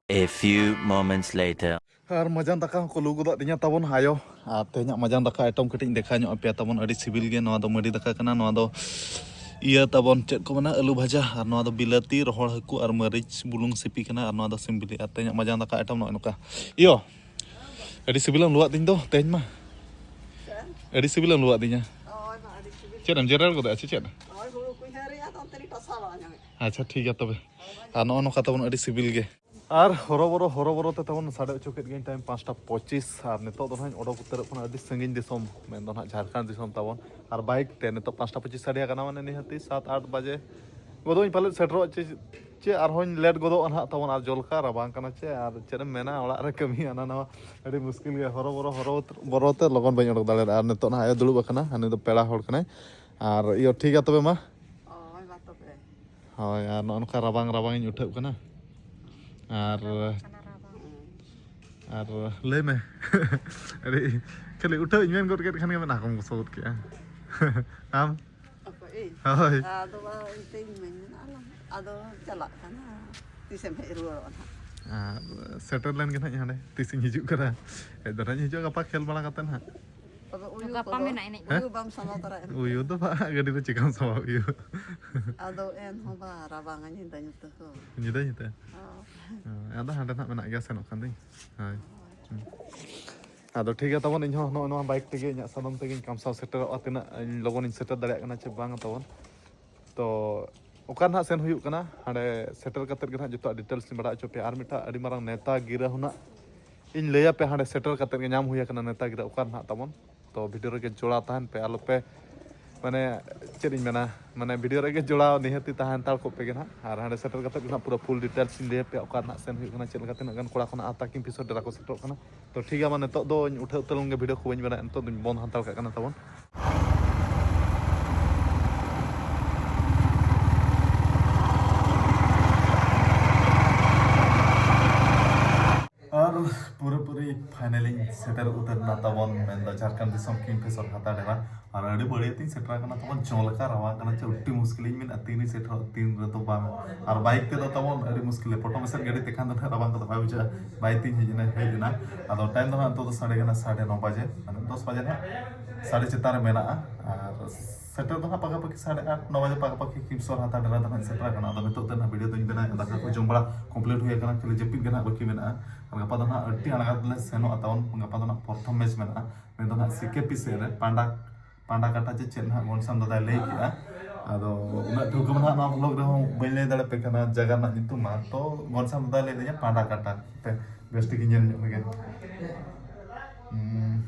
A few moments later. ᱟᱨ ᱢᱟᱡᱟᱱ ᱫᱟᱠᱟ ᱦᱚᱸᱠᱚ ᱞᱩ ᱜᱚᱫᱟᱜ ᱫᱤᱧᱟ ᱛᱟᱵᱚᱱ ᱟᱭᱳ᱾ ᱟᱨ ᱛᱮᱦᱮᱧᱟᱜ ᱢᱟᱡᱟᱱ ᱫᱟᱠᱟ ᱟᱭᱴᱮᱢ ᱠᱟᱹᱴᱤᱡ ᱤᱧ ᱫᱮᱠᱷᱟᱣ ᱧᱚᱜ ᱟᱯᱮᱭᱟ ᱛᱟᱵᱚᱱ᱾ ᱟᱹᱰᱤ ᱥᱤᱵᱤᱞ ᱜᱮ᱾ ᱱᱚᱣᱟ ᱫᱚ ᱢᱟᱹᱰᱤ ᱫᱟᱠᱟ ᱠᱟᱱᱟ, ᱱᱚᱣᱟ ᱫᱚ ᱤᱭᱟᱹ ᱛᱟᱵᱚᱱ ᱪᱮᱫ ᱠᱚ ᱢᱮᱱᱟ, ᱟᱹᱞᱩ ᱵᱷᱟᱡᱟ, ᱟᱨ ᱱᱚᱣᱟ ᱫᱚ ᱵᱤᱞᱟᱹᱛᱤ ᱨᱚᱦᱚᱲ ᱦᱟᱹᱠᱩ ᱟᱨ ᱢᱟᱹᱨᱤᱪ ᱵᱩᱞᱩᱝ ᱥᱤᱯᱤ ᱠᱟᱱᱟ, ᱟᱨ ᱱᱚᱣᱟ ᱫᱚ ᱥᱤᱢ ᱵᱤᱞᱤ᱾ ᱟᱨ ᱛᱮᱦᱮᱧᱟᱜ ᱢᱟᱡᱟᱱ ᱫᱟᱠᱟ ᱟᱭᱴᱮᱢ ᱱᱚᱜᱼᱚᱭ ᱱᱚᱝᱠᱟ᱾ ᱤᱭᱳ, ᱟᱹᱰᱤ ᱥᱤᱵᱤᱞᱮᱢ ᱞᱩᱣᱟᱜ ᱫᱤᱧ ᱫᱚ ᱛᱮᱦᱮᱧ ᱢᱟ᱾ ᱟᱹᱰᱤ ᱥᱤᱵᱤᱞᱮᱢ ᱞᱩᱣᱟᱜ ᱫᱤᱧᱟ᱾ ᱦᱳᱭ ᱢᱟ, ᱟᱹᱰᱤ ᱥᱤᱵᱤᱞ᱾ ᱪᱮᱫ ᱮᱢ ᱡᱮᱨᱮᱲ ᱜᱚᱫᱟ ᱥᱮ ᱪᱮᱫ? ᱦᱳᱭ, ᱦᱩᱲᱩ ᱠᱚᱧ ᱦᱟᱹᱨᱮᱜᱼᱟ, ᱟᱫᱚ ᱚᱱᱛᱮ ᱨᱤᱧ ᱴᱟᱥᱟᱣ ᱧᱚᱜ ᱮᱫ᱾ ᱟᱪᱪᱷᱟ, ᱴᱷᱤᱠ ᱜᱮᱭᱟ ᱛᱚᱵᱮ᱾ ᱟᱨ ᱱᱚᱜᱼᱚ ᱱᱚᱝᱠᱟ ᱛᱟᱵᱚᱱ ᱟᱹᱰᱤ ᱥᱤᱵᱤᱞ ᱜᱮ᱾ ᱟᱨ ᱦᱚᱨᱚᱵᱚᱨᱚ, ᱦᱚᱨᱚᱵᱚᱨᱚ ᱛᱮ ᱛᱟᱵᱚᱱ ᱥᱟᱰᱮ ᱦᱚᱪᱚ ᱠᱮᱫ ᱜᱤᱭᱟᱹᱧ ᱴᱟᱭᱤᱢ ᱯᱟᱸᱪᱴᱟ ᱯᱚᱸᱪᱤᱥ, ᱟᱨ ᱱᱤᱛᱚᱜ ᱫᱚ ᱱᱟᱦᱟᱜ ᱤᱧ ᱚᱰᱚᱠ ᱩᱛᱟᱹᱨᱚᱜ ᱠᱟᱱᱟ ᱟᱹᱰᱤ ᱥᱟᱺᱜᱤᱧ ᱫᱤᱥᱚᱢ, ᱢᱮᱱᱫᱚ ᱱᱟᱦᱟᱜ ᱡᱷᱟᱲᱠᱷᱚᱸᱰ ᱫᱤᱥᱚᱢ ᱛᱟᱵᱚᱱ᱾ ᱟᱨ ᱵᱟᱭᱤᱠ ᱛᱮ ᱱᱤᱛᱚᱜ ᱯᱟᱸᱪᱴᱟ ᱯᱚᱸᱪᱤᱥ ᱥᱟᱰᱮ ᱟᱠᱟᱱᱟ, ᱢᱟᱱᱮ ᱱᱤᱦᱟᱹᱛᱤ ᱥᱟᱛ ᱟᱴ ᱵᱟᱡᱮ ᱜᱚᱫᱚᱜ ᱤᱧ ᱯᱟᱞᱮᱫ ᱥᱮᱴᱮᱨᱚᱜ, ᱪᱮ, ᱪᱮ ᱟᱨᱦᱚᱸᱧ ᱞᱮᱴ ᱜᱚᱫᱚᱜᱼᱟ ᱱᱟᱦᱟᱜ ᱛᱟᱵᱚᱱ᱾ ᱟᱨ ᱡᱚᱞᱠᱟ ᱨᱟᱵᱟᱝ ᱠᱟᱱᱟ ᱪᱮ, ᱟᱨ ᱪᱮᱫ ᱮᱢ ᱢᱮᱱᱟ, ᱚᱲᱟᱜ ᱨᱮ ᱠᱟᱹᱢᱤ ᱦᱟᱱᱟ ᱱᱟᱣᱟ, ᱟᱹᱰᱤ ᱢᱩᱥᱠᱤᱞ ᱜᱮᱭᱟ᱾ ᱦᱚᱨᱚᱵᱚᱨᱚ, ᱦᱚᱨᱚᱵᱚᱨᱚ ᱛᱮ ᱞᱚᱜᱚᱱ ᱵᱟᱹᱧ ᱚᱰᱚᱠ ᱫᱟᱲᱮᱭᱟᱫᱟ᱾ ᱟᱨ ᱱᱤᱛᱚᱜ ᱱᱟᱦᱟᱜ ᱮ ᱫᱩᱲᱩᱵ ᱟᱠᱟᱱᱟ, ᱦᱟᱹᱱᱤ ᱫᱚ ᱯᱮᱲᱟ ᱦᱚᱲ ᱠᱟᱱᱟᱭ᱾ ᱟᱨ ᱤᱭᱟᱹ, ᱴᱷᱤᱠ ᱜᱮᱭᱟ ᱛᱚᱵᱮ ᱢᱟ᱾ ᱦᱳᱭ, ᱢᱟ ᱛᱚᱵᱮ᱾ ᱦᱳᱭ, ᱟᱨ ᱱᱚᱜᱼᱚ ᱱᱚᱝᱠᱟ ᱨᱟᱵᱟᱝ ᱨᱟᱵᱟᱝ ᱤᱧ ᱩᱴᱷᱟᱹᱜ ᱠᱟᱱᱟ᱾ ᱟᱨ, ᱟᱨ ᱞᱟᱹᱭ ᱢᱮ᱾ ᱟᱹᱰᱤ ᱠᱷᱟᱹᱞᱤ ᱩᱴᱷᱟᱹᱜ ᱤᱧ ᱢᱮᱱ ᱜᱚᱫ ᱠᱮᱫ ᱠᱷᱟᱱ ᱜᱮ ᱢᱮᱫᱦᱟ ᱠᱚᱢ ᱜᱚᱥᱚ ᱜᱚᱫ ᱠᱮᱜᱼᱟ᱾ ᱟᱢ? ᱚᱠᱚᱭ, ᱤᱧ? ᱦᱳᱭ᱾ ᱟᱫᱚ ᱵᱟᱝ, ᱤᱧ ᱛᱮᱧ ᱢᱮᱱ, ᱟᱞᱚᱢ, ᱟᱫᱚ ᱪᱟᱞᱟᱜ ᱠᱟᱱᱟ᱾ ᱛᱤᱥᱮᱢ ᱦᱮᱡ ᱨᱩᱣᱟᱹᱲᱚᱜᱼᱟ ᱱᱟᱦᱟᱜ? ᱟᱨ ᱥᱮᱴᱮᱨ ᱞᱮᱱ ᱜᱮ ᱱᱟᱦᱟᱜ ᱦᱟᱸᱰᱮ, ᱛᱤᱥᱤᱧ ᱦᱤᱡᱩᱜ ᱠᱟᱱᱟ᱾ ᱦᱮᱡ ᱫᱚ ᱱᱟᱦᱟᱜ ᱤᱧ ᱦᱤᱡᱩᱜᱼᱟ ᱜᱟᱯᱟ ᱠᱷᱮᱞ ᱵᱟᱲᱟ ᱠᱟᱛᱮ ᱱᱟᱦᱟᱜ᱾ ᱛᱚᱵᱮ ᱩᱭᱩ ᱜᱟᱯᱟ ᱠᱚᱫᱚ ᱢᱮᱱᱟᱜ ᱮᱱᱮᱡ᱾ ᱩᱭᱩ ᱵᱟᱢ ᱥᱟᱢᱵᱟᱣ ᱛᱚᱨᱟᱭᱟ᱾ ᱩᱭᱩ ᱫᱚ ᱵᱟᱝ, ᱜᱟᱹᱰᱤ ᱨᱮ ᱪᱮᱠᱟᱢ ᱥᱟᱢᱵᱟᱣ ᱩᱭᱩ? ᱟᱫᱚ ᱮᱱᱦᱚᱸ ᱵᱟ, ᱨᱟᱵᱟᱝᱟ ᱧᱤᱫᱟᱹ ᱧᱩᱛᱟᱹ ᱠᱚ᱾ ᱧᱤᱫᱟᱹ ᱧᱩᱛᱟᱹ? ᱦᱚᱸ᱾ ᱦᱮᱸ, ᱟᱫᱚ ᱦᱟᱸᱰᱮ ᱱᱟᱜ ᱢᱮᱱᱟᱜ ᱜᱮᱭᱟ, ᱥᱮᱱᱚᱜ ᱠᱷᱟᱱ ᱫᱚᱧ᱾ ᱦᱳᱭ᱾ ᱦᱩᱸ᱾ ᱟᱫᱚ ᱴᱷᱤᱠ ᱜᱮᱭᱟ ᱛᱟᱵᱚᱱ, ᱤᱧ ᱦᱚᱸ ᱱᱚᱜᱼᱚᱭ ᱱᱚᱣᱟ ᱵᱟᱭᱤᱠ ᱛᱮᱜᱮ, ᱤᱧᱟᱹᱜ ᱥᱟᱫᱚᱢ ᱛᱮᱜᱮᱧ ᱠᱟᱢᱥᱟᱣ ᱥᱮᱴᱮᱨᱚᱜᱼᱟ, ᱛᱤᱱᱟᱹᱜ ᱤᱧ ᱞᱚᱜᱚᱱᱤᱧ ᱥᱮᱴᱮᱨ ᱫᱟᱲᱮᱭᱟᱜ ᱠᱟᱱᱟ ᱪᱮ ᱵᱟᱝ ᱛᱟᱵᱚᱱ᱾ ᱛᱚ ᱚᱠᱟ ᱱᱟᱦᱟᱜ ᱥᱮᱱ ᱦᱩᱭᱩᱜ ᱠᱟᱱᱟ, ᱦᱟᱸᱰᱮ ᱥᱮᱴᱮᱨ ᱠᱟᱛᱮᱫ ᱜᱮ ᱱᱟᱦᱟᱜ ᱡᱚᱛᱚᱣᱟᱜ ᱰᱤᱴᱮᱞᱥ ᱤᱧ ᱵᱟᱲᱟᱭ ᱦᱚᱪᱚ ᱯᱮᱭᱟ᱾ ᱟᱨ ᱢᱤᱫᱴᱟᱝ ᱟᱹᱰᱤ ᱢᱟᱨᱟᱝ ᱱᱮᱛᱟ ᱜᱤᱨᱟᱹ ᱦᱚᱸ ᱱᱟᱜ ᱤᱧ ᱞᱟᱹᱭ ᱟᱯᱮᱭᱟ, ᱦᱟᱸᱰᱮ ᱥᱮᱴᱮᱨ ᱠᱟᱛᱮᱫ ᱜᱮ ᱧᱟᱢ ᱦᱩᱭ ᱟᱠᱟᱱᱟ ᱱᱮᱛᱟ ᱜᱤᱨᱟᱹ ᱚᱠᱟ ᱨᱮ ᱱᱟᱦᱟᱜ ᱛᱟᱵᱚᱱ᱾ ᱛᱚ ᱵᱷᱤᱰᱤᱭᱳ ᱨᱮᱜᱮ ᱡᱚᱲᱟᱣ ᱛᱟᱦᱮᱱ ᱯᱮ, ᱟᱞᱚ ᱯᱮ, ᱢᱟᱱᱮ, ᱪᱮᱫ ᱤᱧ ᱢᱮᱱᱟ, ᱢᱟᱱᱮ ᱵᱷᱤᱰᱤᱭᱳ ᱨᱮᱜᱮ ᱡᱚᱲᱟᱣ ᱱᱤᱦᱟᱹᱛᱤ ᱛᱟᱦᱮᱸ ᱦᱟᱛᱟᱲ ᱠᱚᱜ ᱯᱮ ᱜᱮ ᱱᱟᱦᱟᱜ᱾ ᱟᱨ ᱦᱟᱸᱰᱮ ᱥᱮᱴᱮᱨ ᱠᱟᱛᱮᱫ ᱜᱮ ᱱᱟᱦᱟᱜ ᱯᱩᱨᱟᱹ ᱯᱷᱩᱞ ᱰᱤᱴᱮᱞᱥ ᱤᱧ ᱞᱟᱹᱭ ᱟᱯᱮᱭᱟ, ᱚᱠᱟ ᱨᱮ ᱱᱟᱦᱟᱜ ᱥᱮᱱ ᱦᱩᱭᱩᱜ ᱠᱟᱱᱟ, ᱪᱮᱫ ᱞᱮᱠᱟ ᱛᱤᱱᱟᱹᱜ ᱜᱟᱱ ᱠᱚᱲᱟ ᱠᱷᱚᱱᱟᱜ ᱟᱛᱟ ᱠᱤᱝ ᱯᱤᱥᱚᱨ ᱰᱮᱨᱟ ᱠᱚ ᱥᱮᱴᱮᱨᱚᱜ ᱠᱟᱱᱟ᱾ ᱛᱚ ᱴᱷᱤᱠ ᱜᱮᱭᱟ, ᱢᱟ ᱱᱤᱛᱚᱜ ᱫᱚᱧ ᱩᱴᱷᱟᱹᱣ ᱩᱛᱟᱹᱨ ᱞᱮᱱ ᱜᱮ, ᱵᱷᱤᱰᱤᱭᱳ ᱠᱚ ᱵᱟᱹᱧ ᱵᱮᱱᱟᱣᱟ, ᱱᱤᱛᱚᱜ ᱫᱚᱧ ᱵᱚᱱᱫ ᱦᱟᱛᱟᱲ ᱠᱟᱜ ᱠᱟᱱᱟ ᱛᱟᱵᱚᱱ᱾ ᱟᱨ ᱯᱩᱨᱟᱹᱯᱩᱨᱤ ᱯᱷᱟᱭᱱᱟᱞᱤᱧ ᱥᱮᱴᱮᱨ ᱩᱛᱟᱹᱨ ᱮᱱᱟ ᱛᱟᱵᱚᱱ, ᱢᱮᱱᱫᱚ ᱡᱷᱟᱲᱠᱷᱚᱸᱰ ᱫᱤᱥᱚᱢ ᱠᱤᱝ ᱯᱷᱤᱥᱚᱨ ᱦᱟᱛᱟ ᱰᱮᱨᱟ᱾ ᱟᱨ ᱟᱹᱰᱤ ᱵᱟᱹᱲᱤᱭᱟᱹᱛᱤᱧ ᱥᱮᱴᱮᱨ ᱟᱠᱟᱱᱟ ᱛᱟᱵᱚᱱ, ᱪᱚᱸ ᱞᱮᱠᱟ ᱨᱟᱵᱟᱝ ᱠᱟᱱᱟ ᱪᱮ, ᱟᱹᱰᱤ ᱢᱩᱥᱠᱤᱞᱤᱧ ᱢᱮᱱᱟ ᱛᱤᱱ ᱨᱮ ᱥᱮᱴᱮᱨᱚᱜ ᱛᱤᱱ ᱨᱮᱫᱚ ᱵᱟᱝ᱾ ᱟᱨ ᱵᱟᱭᱤᱠ ᱛᱮᱫᱚ ᱛᱟᱵᱚᱱ ᱟᱹᱰᱤ ᱢᱩᱥᱠᱤᱞ, ᱯᱚᱴᱚᱢ ᱮᱥᱮᱫ ᱜᱟᱹᱰᱤ ᱛᱮᱠᱷᱟᱱ ᱫᱚ ᱱᱟᱦᱟᱜ ᱨᱟᱵᱟᱝ ᱠᱚᱫᱚ ᱵᱟᱭ ᱵᱩᱡᱷᱟᱹᱜᱼᱟ᱾ ᱵᱟᱭᱤᱠ ᱛᱤᱧ ᱦᱮᱡ ᱮᱱᱟ, ᱦᱮᱡ ᱮᱱᱟ᱾ ᱟᱫᱚ ᱴᱟᱭᱤᱢ ᱫᱚ ᱱᱟᱦᱟᱜ ᱱᱤᱛᱚᱜ ᱫᱚ ᱥᱟᱰᱮ ᱠᱟᱱᱟ ᱥᱟᱲᱮ ᱱᱚ ᱵᱟᱡᱮ, ᱢᱟᱱᱮ ᱫᱚᱥ ᱵᱟᱡᱮ ᱱᱟᱦᱟᱜ ᱥᱟᱲᱮ ᱪᱮᱛᱟᱱ ᱨᱮ ᱢᱮᱱᱟᱜᱼᱟ᱾ ᱟᱨ ᱥᱮᱴᱮᱨ ᱫᱚ ᱱᱟᱦᱟᱜ ᱯᱟᱠᱟᱯᱟᱠᱤ ᱥᱟᱲᱮ ᱟᱴ, ᱱᱚ ᱵᱟᱡᱮ ᱯᱟᱠᱟᱯᱟᱠᱤ ᱠᱤᱢᱥᱚᱨ ᱦᱟᱛᱟ ᱰᱮᱨᱟ ᱫᱚ ᱱᱟᱦᱟᱜ ᱤᱧ ᱥᱮᱴᱮᱨ ᱟᱠᱟᱱᱟ᱾ ᱟᱫᱚ ᱱᱤᱛᱚᱜ ᱫᱚ ᱱᱟᱦᱟᱜ ᱵᱷᱤᱰᱤᱭᱳ ᱫᱚᱧ ᱵᱮᱱᱟᱣᱮᱫᱼᱟ, ᱫᱟᱠᱟ ᱠᱚ ᱡᱚᱢ ᱵᱟᱲᱟ ᱠᱚᱢᱯᱞᱤᱴ ᱦᱩᱭ ᱟᱠᱟᱱᱟ, ᱠᱷᱟᱹᱞᱤ ᱡᱟᱹᱯᱤᱫ ᱜᱮ ᱱᱟᱦᱟᱜ ᱵᱟᱹᱠᱤ ᱢᱮᱱᱟᱜᱼᱟ᱾ ᱟᱨ ᱜᱟᱯᱟ ᱫᱚ ᱱᱟᱦᱟᱜ ᱟᱹᱰᱤ ᱟᱬᱜᱟᱛ ᱞᱮ ᱥᱮᱱᱚᱜᱼᱟ ᱛᱟᱵᱚᱱ, ᱜᱟᱯᱟ ᱫᱚ ᱱᱟᱦᱟᱜ ᱯᱨᱚᱛᱷᱚᱢ ᱢᱮᱪ ᱢᱮᱱᱟᱜᱼᱟ, ᱢᱮᱱ ᱫᱚ ᱱᱟᱦᱟᱜ ᱥᱤ ᱠᱮ ᱯᱤ ᱥᱮᱫ ᱨᱮ ᱯᱟᱸᱰᱟ, ᱯᱟᱸᱰᱟ ᱠᱟᱴᱟ ᱪᱮ ᱪᱮᱫ ᱱᱟᱦᱟᱜ ᱜᱚᱱᱥᱟᱢ ᱫᱟᱫᱟᱭ ᱞᱟᱹᱭ ᱠᱮᱜᱼᱟ᱾ ᱟᱫᱚ ᱩᱱᱟᱹᱜ ᱴᱷᱟᱹᱣᱠᱟᱹ ᱢᱟ ᱱᱟᱦᱟᱜ ᱱᱚᱣᱟ ᱵᱷᱞᱚᱜᱽ ᱨᱮᱦᱚᱸ ᱵᱟᱹᱧ ᱞᱟᱹᱭ ᱫᱟᱲᱮ ᱯᱮ ᱠᱟᱱᱟ ᱡᱟᱭᱜᱟ ᱨᱮᱱᱟᱜ ᱧᱩᱛᱩᱢ ᱢᱟ, ᱛᱚ ᱜᱚᱱᱥᱟᱢ ᱫᱟᱫᱟᱭ ᱞᱟᱹᱭ ᱫᱤᱧᱟ ᱯᱟᱸᱰᱟ ᱠᱟᱴᱟ᱾ ᱯᱮ ᱵᱮᱥ ᱴᱷᱤᱠ ᱧᱮᱞ ᱧᱚᱜ ᱞᱮᱜᱮ᱾ ᱦᱩᱸ᱾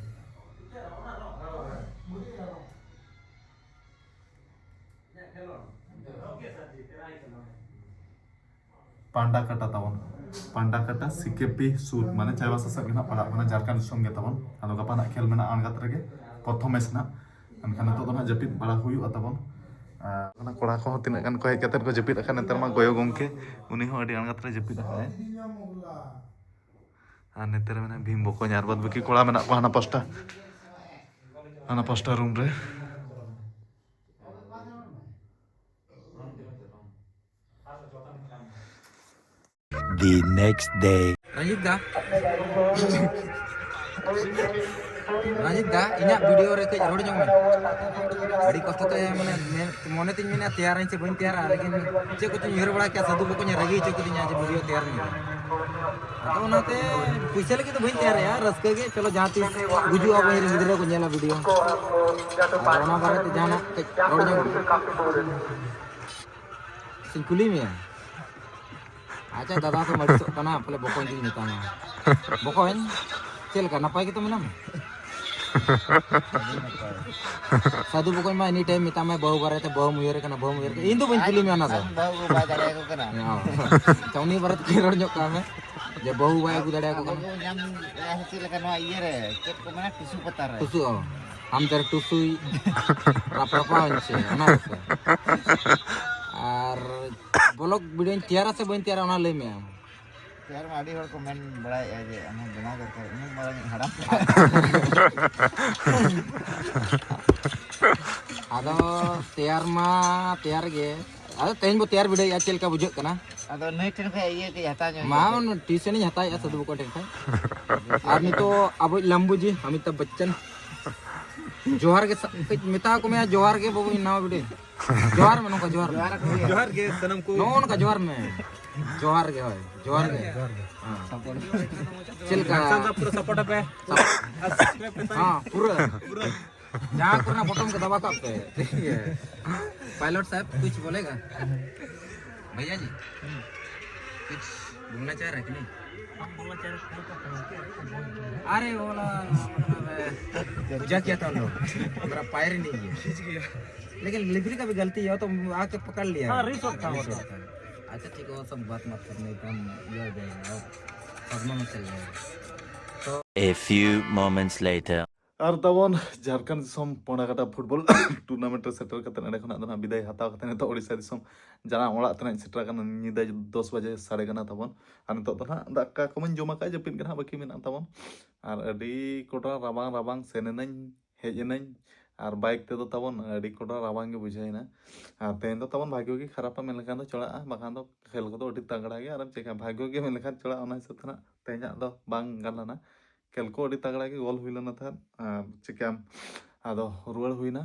ᱯᱟᱸᱰᱟ ᱠᱟᱴᱟ ᱛᱟᱵᱚᱱ, ᱯᱟᱸᱰᱟ ᱠᱟᱴᱟ ᱥᱤ ᱠᱮ ᱯᱤ ᱥᱩᱨ, ᱢᱟᱱᱮ ᱪᱟᱭᱵᱟᱥᱟ ᱥᱮᱫ ᱜᱮ ᱱᱟᱦᱟᱜ ᱯᱟᱲᱟᱜ ᱠᱟᱱᱟ, ᱡᱷᱟᱲᱠᱷᱚᱸᱰ ᱫᱤᱥᱚᱢ ᱜᱮ ᱛᱟᱵᱚᱱ᱾ ᱟᱫᱚ ᱜᱟᱯᱟ ᱱᱟᱦᱟᱜ ᱠᱷᱮᱞ ᱢᱮᱱᱟᱜᱼᱟ ᱟᱬᱜᱟᱛ ᱨᱮᱜᱮ, ᱯᱨᱚᱛᱷᱚᱢ ᱢᱮᱪ ᱱᱟᱦᱟᱜ᱾ ᱮᱱᱠᱷᱟᱱ ᱱᱤᱛᱚᱜ ᱫᱚ ᱱᱟᱦᱟᱜ ᱡᱟᱹᱯᱤᱫ ᱵᱟᱲᱟ ᱦᱩᱭᱩᱜᱼᱟ ᱛᱟᱵᱚᱱ᱾ ᱟᱨ ᱚᱱᱟ ᱠᱚᱲᱟ ᱠᱚᱦᱚᱸ ᱛᱤᱱᱟᱹᱜ ᱜᱟᱱ ᱠᱚ ᱦᱮᱡ ᱠᱟᱛᱮᱫ ᱠᱚ ᱡᱟᱹᱯᱤᱫ ᱟᱠᱟᱫ, ᱱᱮᱛᱟᱨ ᱢᱟ ᱜᱚᱭᱚ ᱜᱚᱢᱠᱮ, ᱩᱱᱤ ᱦᱚᱸ ᱟᱹᱰᱤ ᱟᱬᱜᱟᱛ ᱨᱮ ᱡᱟᱹᱯᱤᱫ ᱟᱠᱟᱫᱟᱭ᱾ ᱟᱨ ᱱᱮᱛᱟᱨ ᱢᱮᱱᱟᱜ ᱵᱷᱤᱢ ᱵᱚᱠᱚᱧ ᱟᱨ ᱵᱟᱫ ᱵᱟᱹᱠᱤ ᱠᱚᱲᱟ ᱢᱮᱱᱟᱜ ᱠᱚᱣᱟ ᱦᱟᱱᱟ ᱯᱟᱥᱴᱟ, ᱦᱟᱱᱟ ᱯᱟᱥᱴᱟ ᱨᱩᱢ ᱨᱮ᱾ The next day. ᱨᱚᱧᱡᱤᱛ ᱫᱟ᱾ ᱨᱟᱡᱤᱵ ᱫᱟ, ᱤᱧᱟᱹᱜ ᱵᱷᱤᱰᱤᱭᱳ ᱨᱮ ᱠᱟᱹᱡ ᱨᱚᱲ ᱧᱚᱜ ᱢᱮ᱾ ᱟᱹᱰᱤ ᱠᱚᱥᱴᱚ ᱛᱮ ᱢᱟᱱᱮ ᱢᱮ-, ᱢᱚᱱᱮ ᱛᱤᱧ ᱢᱮᱱᱟ ᱛᱮᱭᱟᱨᱟᱹᱧ ᱥᱮ ᱵᱟᱹᱧ ᱛᱮᱭᱟᱨᱟ, ᱞᱮᱠᱤᱱ ᱪᱮᱫ ᱠᱚᱪᱚᱧ ᱩᱭᱦᱟᱹᱨ ᱵᱟᱲᱟ ᱠᱮᱫᱟ, ᱥᱟᱹᱫᱷᱩ ᱵᱚᱠᱚᱧ ᱨᱟᱹᱜᱤ ᱦᱚᱪᱚ ᱠᱤᱫᱤᱧᱟ ᱡᱮ ᱵᱷᱤᱰᱤᱭᱳ ᱛᱮᱭᱟᱨ ᱢᱮ᱾ ᱟᱫᱚ ᱚᱱᱟᱛᱮ ᱯᱩᱭᱥᱟᱹ ᱞᱟᱹᱜᱤᱫ ᱫᱚ ᱵᱟᱹᱧ ᱛᱮᱭᱟᱨᱮᱜᱼᱟ, ᱨᱟᱹᱥᱠᱟᱹ ᱜᱮ᱾ ᱪᱚᱞᱚ ᱡᱟᱦᱟᱸ ᱛᱤᱥ ᱜᱩᱡᱩᱜ ᱟᱵᱚ ᱨᱮᱱ ᱜᱤᱫᱽᱨᱟᱹ ᱠᱚ ᱧᱮᱞᱟ ᱵᱷᱤᱰᱤᱭᱳ᱾ ᱟᱫᱚ ᱚᱱᱟ ᱵᱟᱨᱮᱛᱮ ᱡᱟᱦᱟᱱᱟᱜ ᱠᱟᱹᱡ ᱨᱚᱲ ᱧᱚᱜ ᱢᱮ᱾ ᱥᱮᱧ ᱠᱩᱞᱤ ᱢᱮᱭᱟ᱾ ᱟᱪᱪᱷᱟ, ᱫᱟᱫᱟ ᱛᱚᱢ ᱟᱹᱲᱤᱥᱚᱜ ᱠᱟᱱᱟ, ᱯᱟᱞᱮ ᱵᱚᱠᱚᱧ ᱜᱤᱧ ᱢᱮᱛᱟᱢᱟ᱾ ᱵᱚᱠᱚᱧ, ᱪᱮᱫ ᱞᱮᱠᱟ, ᱱᱟᱯᱟᱭ ᱜᱮᱛᱚ ᱢᱮᱱᱟᱢᱟ? ᱥᱟᱹᱫᱷᱩ ᱵᱚᱠᱚᱧ ᱢᱟ ᱮᱱᱤ ᱴᱟᱭᱤᱢ ᱢᱮᱛᱟᱢᱟᱭ, "ᱵᱟᱹᱦᱩ ᱵᱟᱨᱮᱛᱮ, ᱵᱟᱹᱦᱩᱢ ᱩᱭᱦᱟᱹᱨ ᱠᱟᱱᱟ, ᱵᱟᱹᱦᱩᱢ ᱩᱭᱦᱟᱹᱨ ᱠᱟᱱᱟ?" ᱤᱧ ᱫᱚ ᱵᱟᱹᱧ ᱠᱩᱞᱤ ᱢᱮᱭᱟ ᱚᱱᱟ ᱫᱚ᱾ ᱟᱢ ᱵᱟᱹᱦᱩ ᱠᱚ ᱵᱟᱭ ᱫᱟᱲᱮᱭᱟᱠᱚ ᱠᱟᱱᱟ᱾ ᱦᱮᱸ, ᱦᱳᱭ᱾ ᱟᱪᱪᱷᱟ, ᱩᱱᱤ ᱵᱟᱨᱮᱛᱮ ᱨᱚᱲ ᱧᱚᱜ ᱠᱟᱜ ᱢᱮ, ᱡᱮ ᱵᱟᱹᱦᱩ ᱵᱟᱭ ᱟᱹᱜᱩ ᱫᱟᱲᱮᱭᱟᱠᱚ ᱟᱵᱚ ᱠᱟᱱᱟ᱾ ᱵᱚ ᱧᱟᱢ ᱮᱫᱟ ᱪᱮᱫ ᱞᱮᱠᱟ ᱱᱚᱣᱟ ᱤᱭᱟᱹ ᱨᱮ, ᱪᱮᱫ ᱠᱚ ᱢᱮᱱᱟ, ᱴᱩᱥᱩ ᱯᱟᱛᱟ ᱨᱮ᱾ ᱴᱩᱥᱩ, ᱚ᱾ ᱦᱟᱢ ᱛᱮᱨᱮ ᱴᱩᱥᱩᱭ ᱨᱟᱯᱨᱟᱯᱟ ᱦᱚᱧᱪᱮ, ᱚᱱᱟ ᱜᱮᱥᱮ? ᱟᱨ ᱵᱞᱚᱜ ᱵᱷᱤᱰᱤᱭᱳᱧ ᱛᱮᱭᱟᱨᱟ ᱥᱮ ᱵᱟᱹᱧ ᱛᱮᱭᱟᱨᱟ, ᱚᱱᱟ ᱞᱟᱹᱭ ᱢᱮ ᱟᱢ᱾ ᱛᱮᱭᱟᱨ ᱢᱟ ᱟᱹᱰᱤ ᱦᱚᱲ ᱠᱚ ᱢᱮᱱ ᱵᱟᱲᱟᱭᱮᱫᱼᱟ ᱡᱮ ᱟᱢ ᱦᱚᱸ ᱵᱮᱱᱟᱣ ᱫᱚᱨᱠᱟᱨ, ᱩᱱᱟᱹᱜ ᱢᱟᱨᱟᱝ ᱦᱟᱲᱟᱢ᱾ ᱟᱫᱚ ᱛᱮᱭᱟᱨ ᱢᱟ ᱛᱮᱭᱟᱨ ᱜᱮ᱾ ᱟᱫᱚ ᱛᱮᱦᱮᱧ ᱵᱚ ᱛᱮᱭᱟᱨ ᱵᱤᱰᱟᱹᱣᱮᱫᱼᱟ, ᱪᱮᱫ ᱞᱮᱠᱟ ᱵᱩᱡᱷᱟᱹᱜ ᱠᱟᱱᱟ? ᱟᱫᱚ ᱱᱩᱭ ᱴᱷᱮᱱ ᱠᱷᱚᱱ ᱤᱭᱟᱹ ᱠᱟᱹᱡ ᱦᱟᱛᱟᱣ ᱧᱚᱜ ᱢᱟ, ᱦᱩᱭᱩᱜᱼᱟ᱾ ᱩᱱ ᱴᱤᱭᱩᱥᱚᱱᱤᱧ ᱦᱟᱛᱟᱣᱮᱫᱼᱟ ᱥᱟᱹᱫᱷᱩ ᱵᱚᱠᱚᱧ ᱴᱷᱮᱱ ᱠᱷᱚᱱ᱾ ᱟᱨ ᱱᱤᱛᱚᱜ ᱟᱵᱚᱭᱤᱡ ᱞᱟᱢᱵᱩᱡᱤ ᱚᱢᱤᱛᱟᱵᱷ ᱵᱚᱪᱪᱚᱱ, ᱡᱚᱦᱟᱨ ᱜᱮ ᱥᱟ-, ᱠᱟᱹᱡ ᱢᱮᱛᱟ ᱠᱚ ᱢᱮ, ᱡᱚᱦᱟᱨ ᱜᱮ ᱵᱟᱹᱵᱩ, ᱤᱧ ᱱᱟᱣᱟ ᱵᱤᱰᱟᱹᱣ᱾ ᱡᱚᱦᱟᱨ ᱢᱮ, ᱱᱚᱝᱠᱟ ᱡᱚᱦᱟᱨ ᱢᱮ᱾ ᱡᱚᱦᱟᱨ ᱜᱮ ᱥᱟᱱᱟᱢ ᱠᱚ᱾ ᱱᱚᱜᱼᱚ ᱱᱚᱝᱠᱟ ᱡᱚᱦᱟᱨ ᱢᱮ᱾ ᱡᱚᱦᱟᱨ ᱜᱮ, ᱦᱳᱭ, ᱡᱚᱦᱟᱨ ᱜᱮ᱾ ᱦᱮᱸ᱾ ᱪᱮᱫ ᱞᱮᱠᱟ? ᱥᱟᱱᱛᱟᱲ ᱯᱩᱨᱟᱹ ᱥᱟᱯᱳᱨᱴ ᱟᱯᱮ᱾ ᱟᱨ ᱥᱟᱵᱥᱠᱨᱟᱭᱤᱵ ᱯᱮ ᱛᱟᱦᱮᱸ᱾ ᱦᱮᱸ, ᱯᱩᱨᱟᱹ᱾ ᱯᱩᱨᱟᱹ᱾ ᱡᱟᱦᱟᱸ ᱠᱚᱨᱮᱱᱟᱜ ᱵᱚᱴᱚᱢ ᱠᱚ ᱫᱟᱵᱟ ᱠᱟᱜ ᱯᱮ, ᱴᱷᱤᱠ ᱜᱮᱭᱟ᱾ ᱯᱟᱭᱞᱚᱴ ᱥᱟᱦᱮᱵ ᱠᱩᱪ ᱵᱚᱞᱮᱜᱟ? ᱵᱷᱟᱭᱭᱟ ᱡᱤ, ᱠᱩᱪ ᱵᱚᱞᱱᱟ ᱪᱟᱦ ᱨᱟᱦᱟ ᱦᱮ ᱠᱤ ᱱᱟᱦᱤᱸ? हम बोलना चाह रहे थे, आपको बोल के आपको बोल दिया। अरे, वो वाला, मतलब, पूजा किया था हम लोग। मेरा पैर ही नहीं है। खींच गया। लेकिन लिपरी का भी गलती है, तो आके पकड़ लिया। हाँ, रिस्क होता है, रिस्क होता है। होता है। अच्छा, ठीक है, वो सब बात मत करना, एकदम ये हो जाएगा, और सदमा में चल जाएगा। तो A few moments later. ᱟᱨ ᱛᱟᱵᱚᱱ ᱡᱷᱟᱲᱠᱷᱚᱸᱰ ᱫᱤᱥᱚᱢ ᱯᱚᱱᱰᱟᱠᱟᱴᱟ ᱯᱷᱩᱴᱵᱚᱞ ᱴᱩᱨᱱᱟᱢᱮᱱᱴ ᱨᱮ ᱥᱮᱴᱮᱨ ᱠᱟᱛᱮ ᱚᱸᱰᱮ ᱠᱷᱚᱱᱟᱜ ᱫᱚ ᱱᱟᱦᱟᱜ ᱵᱤᱫᱟᱭ ᱦᱟᱛᱟᱣ ᱠᱟᱛᱮ ᱱᱤᱛᱚᱜ ᱳᱰᱤᱥᱟ ᱫᱤᱥᱚᱢ ᱡᱟᱱᱟᱢ ᱚᱲᱟᱜ ᱛᱮ ᱱᱟᱦᱟᱜ ᱥᱮᱴᱮᱨ ᱟᱠᱟᱱᱟ᱾ ᱧᱤᱫᱟᱹ ᱫᱚᱥ ᱵᱟᱡᱮ ᱥᱟᱰᱮ ᱠᱟᱱᱟ ᱛᱟᱵᱚᱱ᱾ ᱟᱨ ᱱᱤᱛᱚᱜ ᱫᱚ ᱱᱟᱦᱟᱜ ᱫᱟᱠᱟ ᱠᱚᱢᱟᱧ ᱡᱚᱢ ᱟᱠᱟᱫ, ᱡᱟᱹᱯᱤᱫ ᱜᱮ ᱱᱟᱦᱟᱜ ᱵᱟᱹᱠᱤ ᱢᱮᱱᱟᱜ ᱛᱟᱵᱚᱱ᱾ ᱟᱨ ᱟᱹᱰᱤ ᱠᱚᱰᱨᱟ ᱨᱟᱵᱟᱝ, ᱨᱟᱵᱟᱝ ᱥᱮᱱ ᱮᱱᱟᱹᱧ, ᱦᱮᱡ ᱮᱱᱟᱹᱧ᱾ ᱟᱨ ᱵᱟᱭᱤᱠ ᱛᱮᱫᱚ ᱛᱟᱵᱚᱱ ᱟᱹᱰᱤ ᱠᱚᱰᱨᱟ ᱨᱟᱵᱟᱝ ᱜᱮ ᱵᱩᱡᱷᱟᱹᱣᱮᱱᱟ᱾ ᱟᱨ ᱛᱮᱦᱮᱧ ᱫᱚ ᱛᱟᱵᱚᱱ ᱵᱷᱟᱜᱽᱭᱚ ᱜᱮ ᱠᱷᱟᱨᱟᱯᱟ ᱢᱮᱱ ᱞᱮᱠᱷᱟᱱ ᱫᱚ ᱪᱟᱞᱟᱜᱼᱟ, ᱵᱟᱠᱷᱟᱱ ᱫᱚ ᱠᱷᱮᱞ ᱠᱚᱫᱚ ᱟᱹᱰᱤ ᱛᱟᱜᱲᱟ ᱜᱮᱭᱟ᱾ ᱟᱨᱮᱢ ᱪᱮᱠᱟ, ᱵᱷᱟᱜᱽᱭᱚ ᱜᱮ ᱢᱮᱱ ᱞᱮᱠᱷᱟᱱ ᱪᱟᱞᱟᱜᱼᱟ, ᱚᱱᱟ ᱦᱤᱥᱟᱹᱵ ᱛᱮ ᱱᱟᱜ ᱛᱮᱦᱮᱧᱟᱜ ᱫᱚ ᱵᱟᱝ ᱜᱟᱱ ᱞᱮᱱᱟ᱾ ᱠᱷᱮᱞ ᱠᱚ ᱟᱹᱰᱤ ᱛᱟᱜᱽᱲᱟ ᱜᱮ ᱜᱳᱞ ᱦᱩᱭ ᱞᱮᱱᱟ ᱛᱟᱦᱮᱸᱫ᱾ ᱟᱨ ᱪᱤᱠᱟᱹᱭᱟᱢ, ᱟᱫᱚ ᱨᱩᱣᱟᱹᱲ ᱦᱩᱭᱱᱟ᱾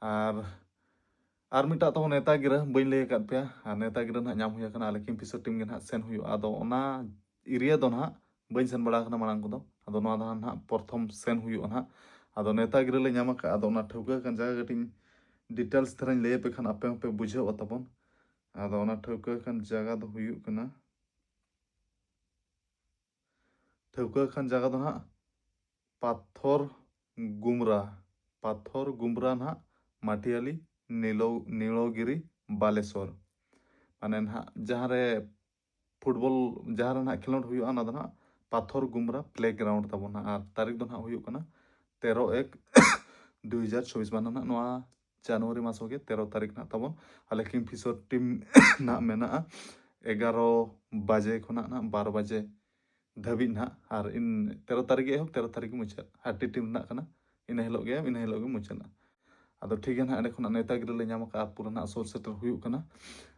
ᱟᱨ ᱟᱨ ᱢᱤᱫᱴᱟᱜ ᱛᱟᱵᱚᱱ ᱱᱮᱣᱛᱟ ᱜᱤᱨᱟᱹ ᱵᱟᱹᱧ ᱞᱟᱹᱭ ᱟᱠᱟᱫ ᱯᱮᱭᱟ, ᱟᱨ ᱱᱮᱣᱛᱟ ᱜᱤᱨᱟᱹ ᱱᱟᱦᱟᱜ ᱧᱟᱢ ᱦᱩᱭ ᱟᱠᱟᱱᱟ, ᱟᱞᱮ ᱠᱤᱝᱯᱷᱤᱥᱟᱨ ᱴᱤᱢ ᱜᱮ ᱱᱟᱦᱟᱜ ᱥᱮᱱ ᱦᱩᱭᱩᱜᱼᱟ᱾ ᱟᱫᱚ ᱚᱱᱟ ᱮᱨᱤᱭᱟ ᱫᱚ ᱱᱟᱦᱟᱜ ᱵᱟᱹᱧ ᱥᱮᱱ ᱵᱟᱲᱟ ᱟᱠᱟᱱᱟ ᱢᱟᱲᱟᱝ ᱠᱚᱫᱚ, ᱟᱫᱚ ᱱᱚᱣᱟ ᱫᱚ ᱱᱟᱦᱟᱜ ᱯᱨᱚᱛᱷᱚᱢ ᱥᱮᱱ ᱦᱩᱭᱩᱜᱼᱟ ᱱᱟᱦᱟᱜ᱾ ᱟᱫᱚ ᱱᱮᱣᱛᱟ ᱜᱤᱨᱟᱹ ᱞᱮ ᱧᱟᱢ ᱟᱠᱟᱫᱼᱟ, ᱟᱫᱚ ᱚᱱᱟ ᱴᱷᱟᱹᱣᱠᱟᱹ ᱟᱠᱟᱱ ᱡᱟᱭᱜᱟ ᱠᱟᱹᱴᱤᱡ ᱤᱧ ᱰᱤᱴᱮᱞᱥ ᱫᱷᱟᱨᱟᱧ ᱞᱟᱹᱭ ᱟᱯᱮ ᱠᱷᱟᱱ ᱟᱯᱮ ᱦᱚᱸᱯᱮ ᱵᱩᱡᱷᱟᱹᱣᱟ ᱛᱟᱵᱚᱱ᱾ ᱟᱫᱚ ᱚᱱᱟ ᱴᱷᱟᱹᱣᱠᱟᱹ ᱟᱠᱟᱱ ᱡᱟᱭᱜᱟ ᱫᱚ ᱦᱩᱭᱩᱜ ᱠᱟᱱᱟ, ᱴᱷᱟᱹᱣᱠᱟᱹ ᱟᱠᱟᱱ ᱡᱟᱭᱜᱟ ᱫᱚ ᱱᱟᱦᱟᱜ ᱯᱟᱛᱷᱚᱨ ᱜᱩᱢᱨᱟ, ᱯᱟᱛᱷᱚᱨ ᱜᱩᱢᱨᱟ ᱱᱟᱦᱟᱜ ᱢᱟᱴᱤᱭᱟᱞᱤ ᱱᱤᱞᱚ-, ᱱᱤᱞᱚᱜᱤᱨᱤ ᱵᱟᱞᱮᱥᱚᱨ᱾ ᱢᱟᱱᱮ ᱱᱟᱦᱟᱜ ᱡᱟᱦᱟᱸ ᱨᱮ ᱯᱷᱩᱴᱵᱚᱞ, ᱡᱟᱦᱟᱸ ᱨᱮ ᱱᱟᱦᱟᱜ ᱠᱷᱮᱞᱳᱰ ᱦᱩᱭᱩᱜᱼᱟ, ᱚᱱᱟ ᱫᱚ ᱱᱟᱦᱟᱜ ᱯᱟᱛᱷᱚᱨ ᱜᱩᱢᱨᱟ ᱯᱞᱮ ᱜᱨᱟᱣᱩᱱᱰ ᱛᱟᱵᱚᱱ ᱱᱟᱦᱟᱜ᱾ ᱟᱨ ᱛᱟᱹᱨᱤᱠᱷ ᱫᱚ ᱱᱟᱦᱟᱜ ᱦᱩᱭᱩᱜ ᱠᱟᱱᱟ ᱛᱮᱨᱚ ᱮᱠ ᱫᱩ ᱦᱟᱡᱟᱨ ᱪᱚᱵᱵᱤᱥ, ᱢᱟᱱᱮ ᱱᱟᱦᱟᱜ ᱱᱚᱣᱟ ᱡᱟᱱᱩᱣᱟᱨᱤ ᱢᱟᱥ ᱨᱮᱜᱮ ᱛᱮᱨᱚ ᱛᱟᱹᱨᱤᱠᱷ ᱱᱟᱦᱟᱜ ᱛᱟᱵᱚᱱ᱾ ᱟᱞᱮ ᱠᱤᱝᱯᱷᱤᱥᱟᱨ ᱴᱤᱢ ᱱᱟᱦᱟᱜ ᱢᱮᱱᱟᱜᱼᱟ ᱮᱜᱟᱨᱚ ᱵᱟᱡᱮ ᱠᱷᱚᱱᱟᱜ ᱱᱟᱦᱟᱜ ᱵᱟᱨᱚ ᱵᱟᱡᱮ ᱫᱷᱟᱹᱵᱤᱡ ᱱᱟᱦᱟᱜ᱾ ᱟᱨ ᱤᱱ ᱛᱮᱨᱚ ᱛᱟᱹᱨᱤᱠᱷ ᱜᱮ ᱮᱦᱚᱵ, ᱛᱮᱨᱚ ᱛᱟᱹᱨᱤᱠᱷ ᱜᱮ ᱢᱩᱪᱟᱹᱫ᱾ ᱦᱟᱴᱤ ᱴᱤᱢ ᱨᱮᱱᱟᱜ ᱠᱟᱱᱟ, ᱤᱱᱟᱹ ᱦᱤᱞᱳᱜ ᱜᱮ ᱮᱦᱚᱵ, ᱤᱱᱟᱹ ᱦᱤᱞᱳᱜ ᱜᱮ ᱢᱩᱪᱟᱹᱫᱼᱟ᱾ ᱟᱫᱚ ᱴᱷᱤᱠ ᱜᱮᱭᱟ ᱱᱟᱦᱟᱜ, ᱮᱸᱰᱮ ᱠᱷᱚᱱᱟᱜ ᱱᱮᱣᱛᱟ ᱜᱤᱨᱟᱹ ᱞᱮ ᱧᱟᱢ ᱟᱠᱟᱫᱼᱟ, ᱯᱩᱨᱟᱹ ᱱᱟᱦᱟᱜ ᱥᱩᱨ ᱥᱮᱴᱮᱨ ᱦᱩᱭᱩᱜ ᱠᱟᱱᱟ᱾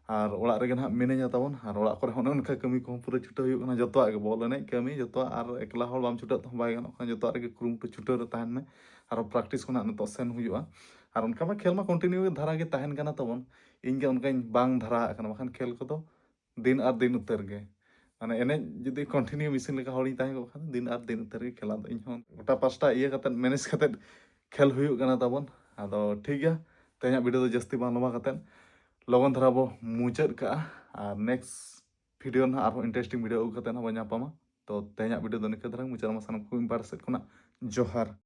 ᱟᱨ ᱚᱲᱟᱜ ᱨᱮᱜᱮ ᱱᱟᱦᱟᱜ ᱢᱤᱱᱟᱹᱧᱟ ᱛᱟᱵᱚᱱ, ᱟᱨ ᱚᱲᱟᱜ ᱠᱚᱨᱮ ᱦᱚᱸ ᱚᱱᱮ ᱚᱱᱠᱟ ᱠᱟᱹᱢᱤ ᱠᱚᱦᱚᱸ ᱯᱩᱨᱟᱹ ᱪᱷᱩᱴᱟᱹᱣ ᱦᱩᱭᱩᱜ ᱠᱟᱱᱟ, ᱡᱚᱛᱚᱣᱟᱜ ᱜᱮ, ᱵᱚᱞ ᱮᱱᱮᱡ, ᱠᱟᱹᱢᱤ, ᱡᱚᱛᱚᱣᱟᱜ᱾ ᱟᱨ ᱮᱠᱞᱟ ᱦᱚᱲ ᱵᱟᱢ ᱪᱷᱩᱴᱟᱹᱜ ᱛᱮᱦᱚᱸ ᱵᱟᱭ ᱜᱟᱱᱚᱜ ᱠᱟᱱᱟ, ᱡᱚᱛᱚᱣᱟᱜ ᱨᱮᱜᱮ ᱠᱩᱨᱩᱢᱩᱴᱩ ᱪᱷᱩᱴᱟᱹᱣ ᱨᱮ ᱛᱟᱦᱮᱱ ᱢᱮ᱾ ᱟᱨᱚ ᱯᱨᱮᱠᱴᱤᱥ ᱠᱷᱚᱱᱟᱜ ᱱᱤᱛᱚᱜ ᱥᱮᱱ ᱦᱩᱭᱩᱜᱼᱟ᱾ ᱟᱨ ᱚᱱᱠᱟ ᱢᱟ ᱠᱷᱮᱞ ᱢᱟ ᱠᱚᱱᱴᱤᱱᱤᱭᱩ ᱫᱷᱟᱨᱟ ᱜᱮ ᱛᱟᱦᱮᱱ ᱠᱟᱱᱟ ᱛᱟᱵᱚᱱ, ᱤᱧ ᱜᱮ ᱚᱱᱠᱟᱧ ᱵᱟᱝ ᱫᱷᱟᱨᱟ ᱟᱠᱟᱱᱟ, ᱵᱟᱠᱷᱟᱱ ᱠᱷᱮᱞ ᱠᱚᱫᱚ ᱫᱤᱱ ᱟᱨ ᱫᱤᱱ ᱩᱛᱟᱹᱨ ᱜᱮ᱾ ᱢᱟᱱᱮ ᱮᱱᱮᱡ ᱡᱩᱫᱤ ᱠᱚᱱᱴᱤᱱᱤᱭᱩ ᱢᱮᱥᱤᱱ ᱞᱮᱠᱟ ᱦᱚᱲᱤᱧ ᱛᱟᱦᱮᱸ ᱠᱚᱜ ᱠᱷᱟᱱ, ᱫᱤᱱ ᱟᱨ ᱫᱤᱱ ᱩᱛᱟᱹᱨ ᱜᱮ ᱠᱷᱮᱞᱟ ᱫᱚ ᱤᱧ ᱦᱚᱸ ᱜᱚᱴᱟ ᱯᱟᱥᱴᱟ ᱤᱭᱟᱹ ᱠᱟᱛᱮᱫ, ᱢᱮᱱᱮᱡᱽ ᱠᱟᱛᱮᱫ ᱠᱷᱮᱞ ᱦᱩᱭᱩᱜ ᱠᱟᱱᱟ ᱛᱟᱵᱚᱱ᱾ ᱟᱫᱚ ᱴᱷᱤᱠ ᱜᱮᱭᱟ, ᱛᱮᱦᱮᱧᱟᱜ ᱵᱷᱤᱰᱤᱭᱳ ᱫᱚ ᱡᱟᱹᱥᱛᱤ ᱵᱟᱝ ᱞᱚᱢᱵᱟ ᱠᱟᱛᱮᱫ ᱞᱚᱜᱚᱱ ᱫᱷᱟᱨᱟ ᱵᱚ ᱢᱩᱪᱟᱹᱫ ᱠᱟᱜᱼᱟ᱾ ᱟᱨ ᱱᱮᱠᱥᱴ ᱵᱷᱤᱰᱤᱭᱳ ᱱᱟᱦᱟᱜ ᱟᱨᱦᱚᱸ ᱤᱱᱴᱟᱨᱮᱥᱴᱤᱝ ᱵᱷᱤᱰᱤᱭᱳ ᱟᱹᱜᱩ ᱠᱟᱛᱮᱫ ᱱᱟᱦᱟᱜ ᱵᱚᱱ ᱧᱟᱯᱟᱢᱟ᱾ ᱛᱚ ᱛᱮᱦᱮᱧᱟᱜ ᱵᱷᱤᱰᱤᱭᱳ ᱫᱚ ᱱᱤᱝᱠᱟᱹ ᱫᱷᱟᱨᱟ ᱢᱩᱪᱟᱹᱫ ᱟᱢᱟ᱾ ᱥᱟᱱᱟᱢ ᱠᱚ ᱤᱧ ᱯᱟᱦᱴᱟ ᱥᱮᱫ ᱠᱷᱚᱱᱟᱜ ᱡᱚᱦᱟᱨ᱾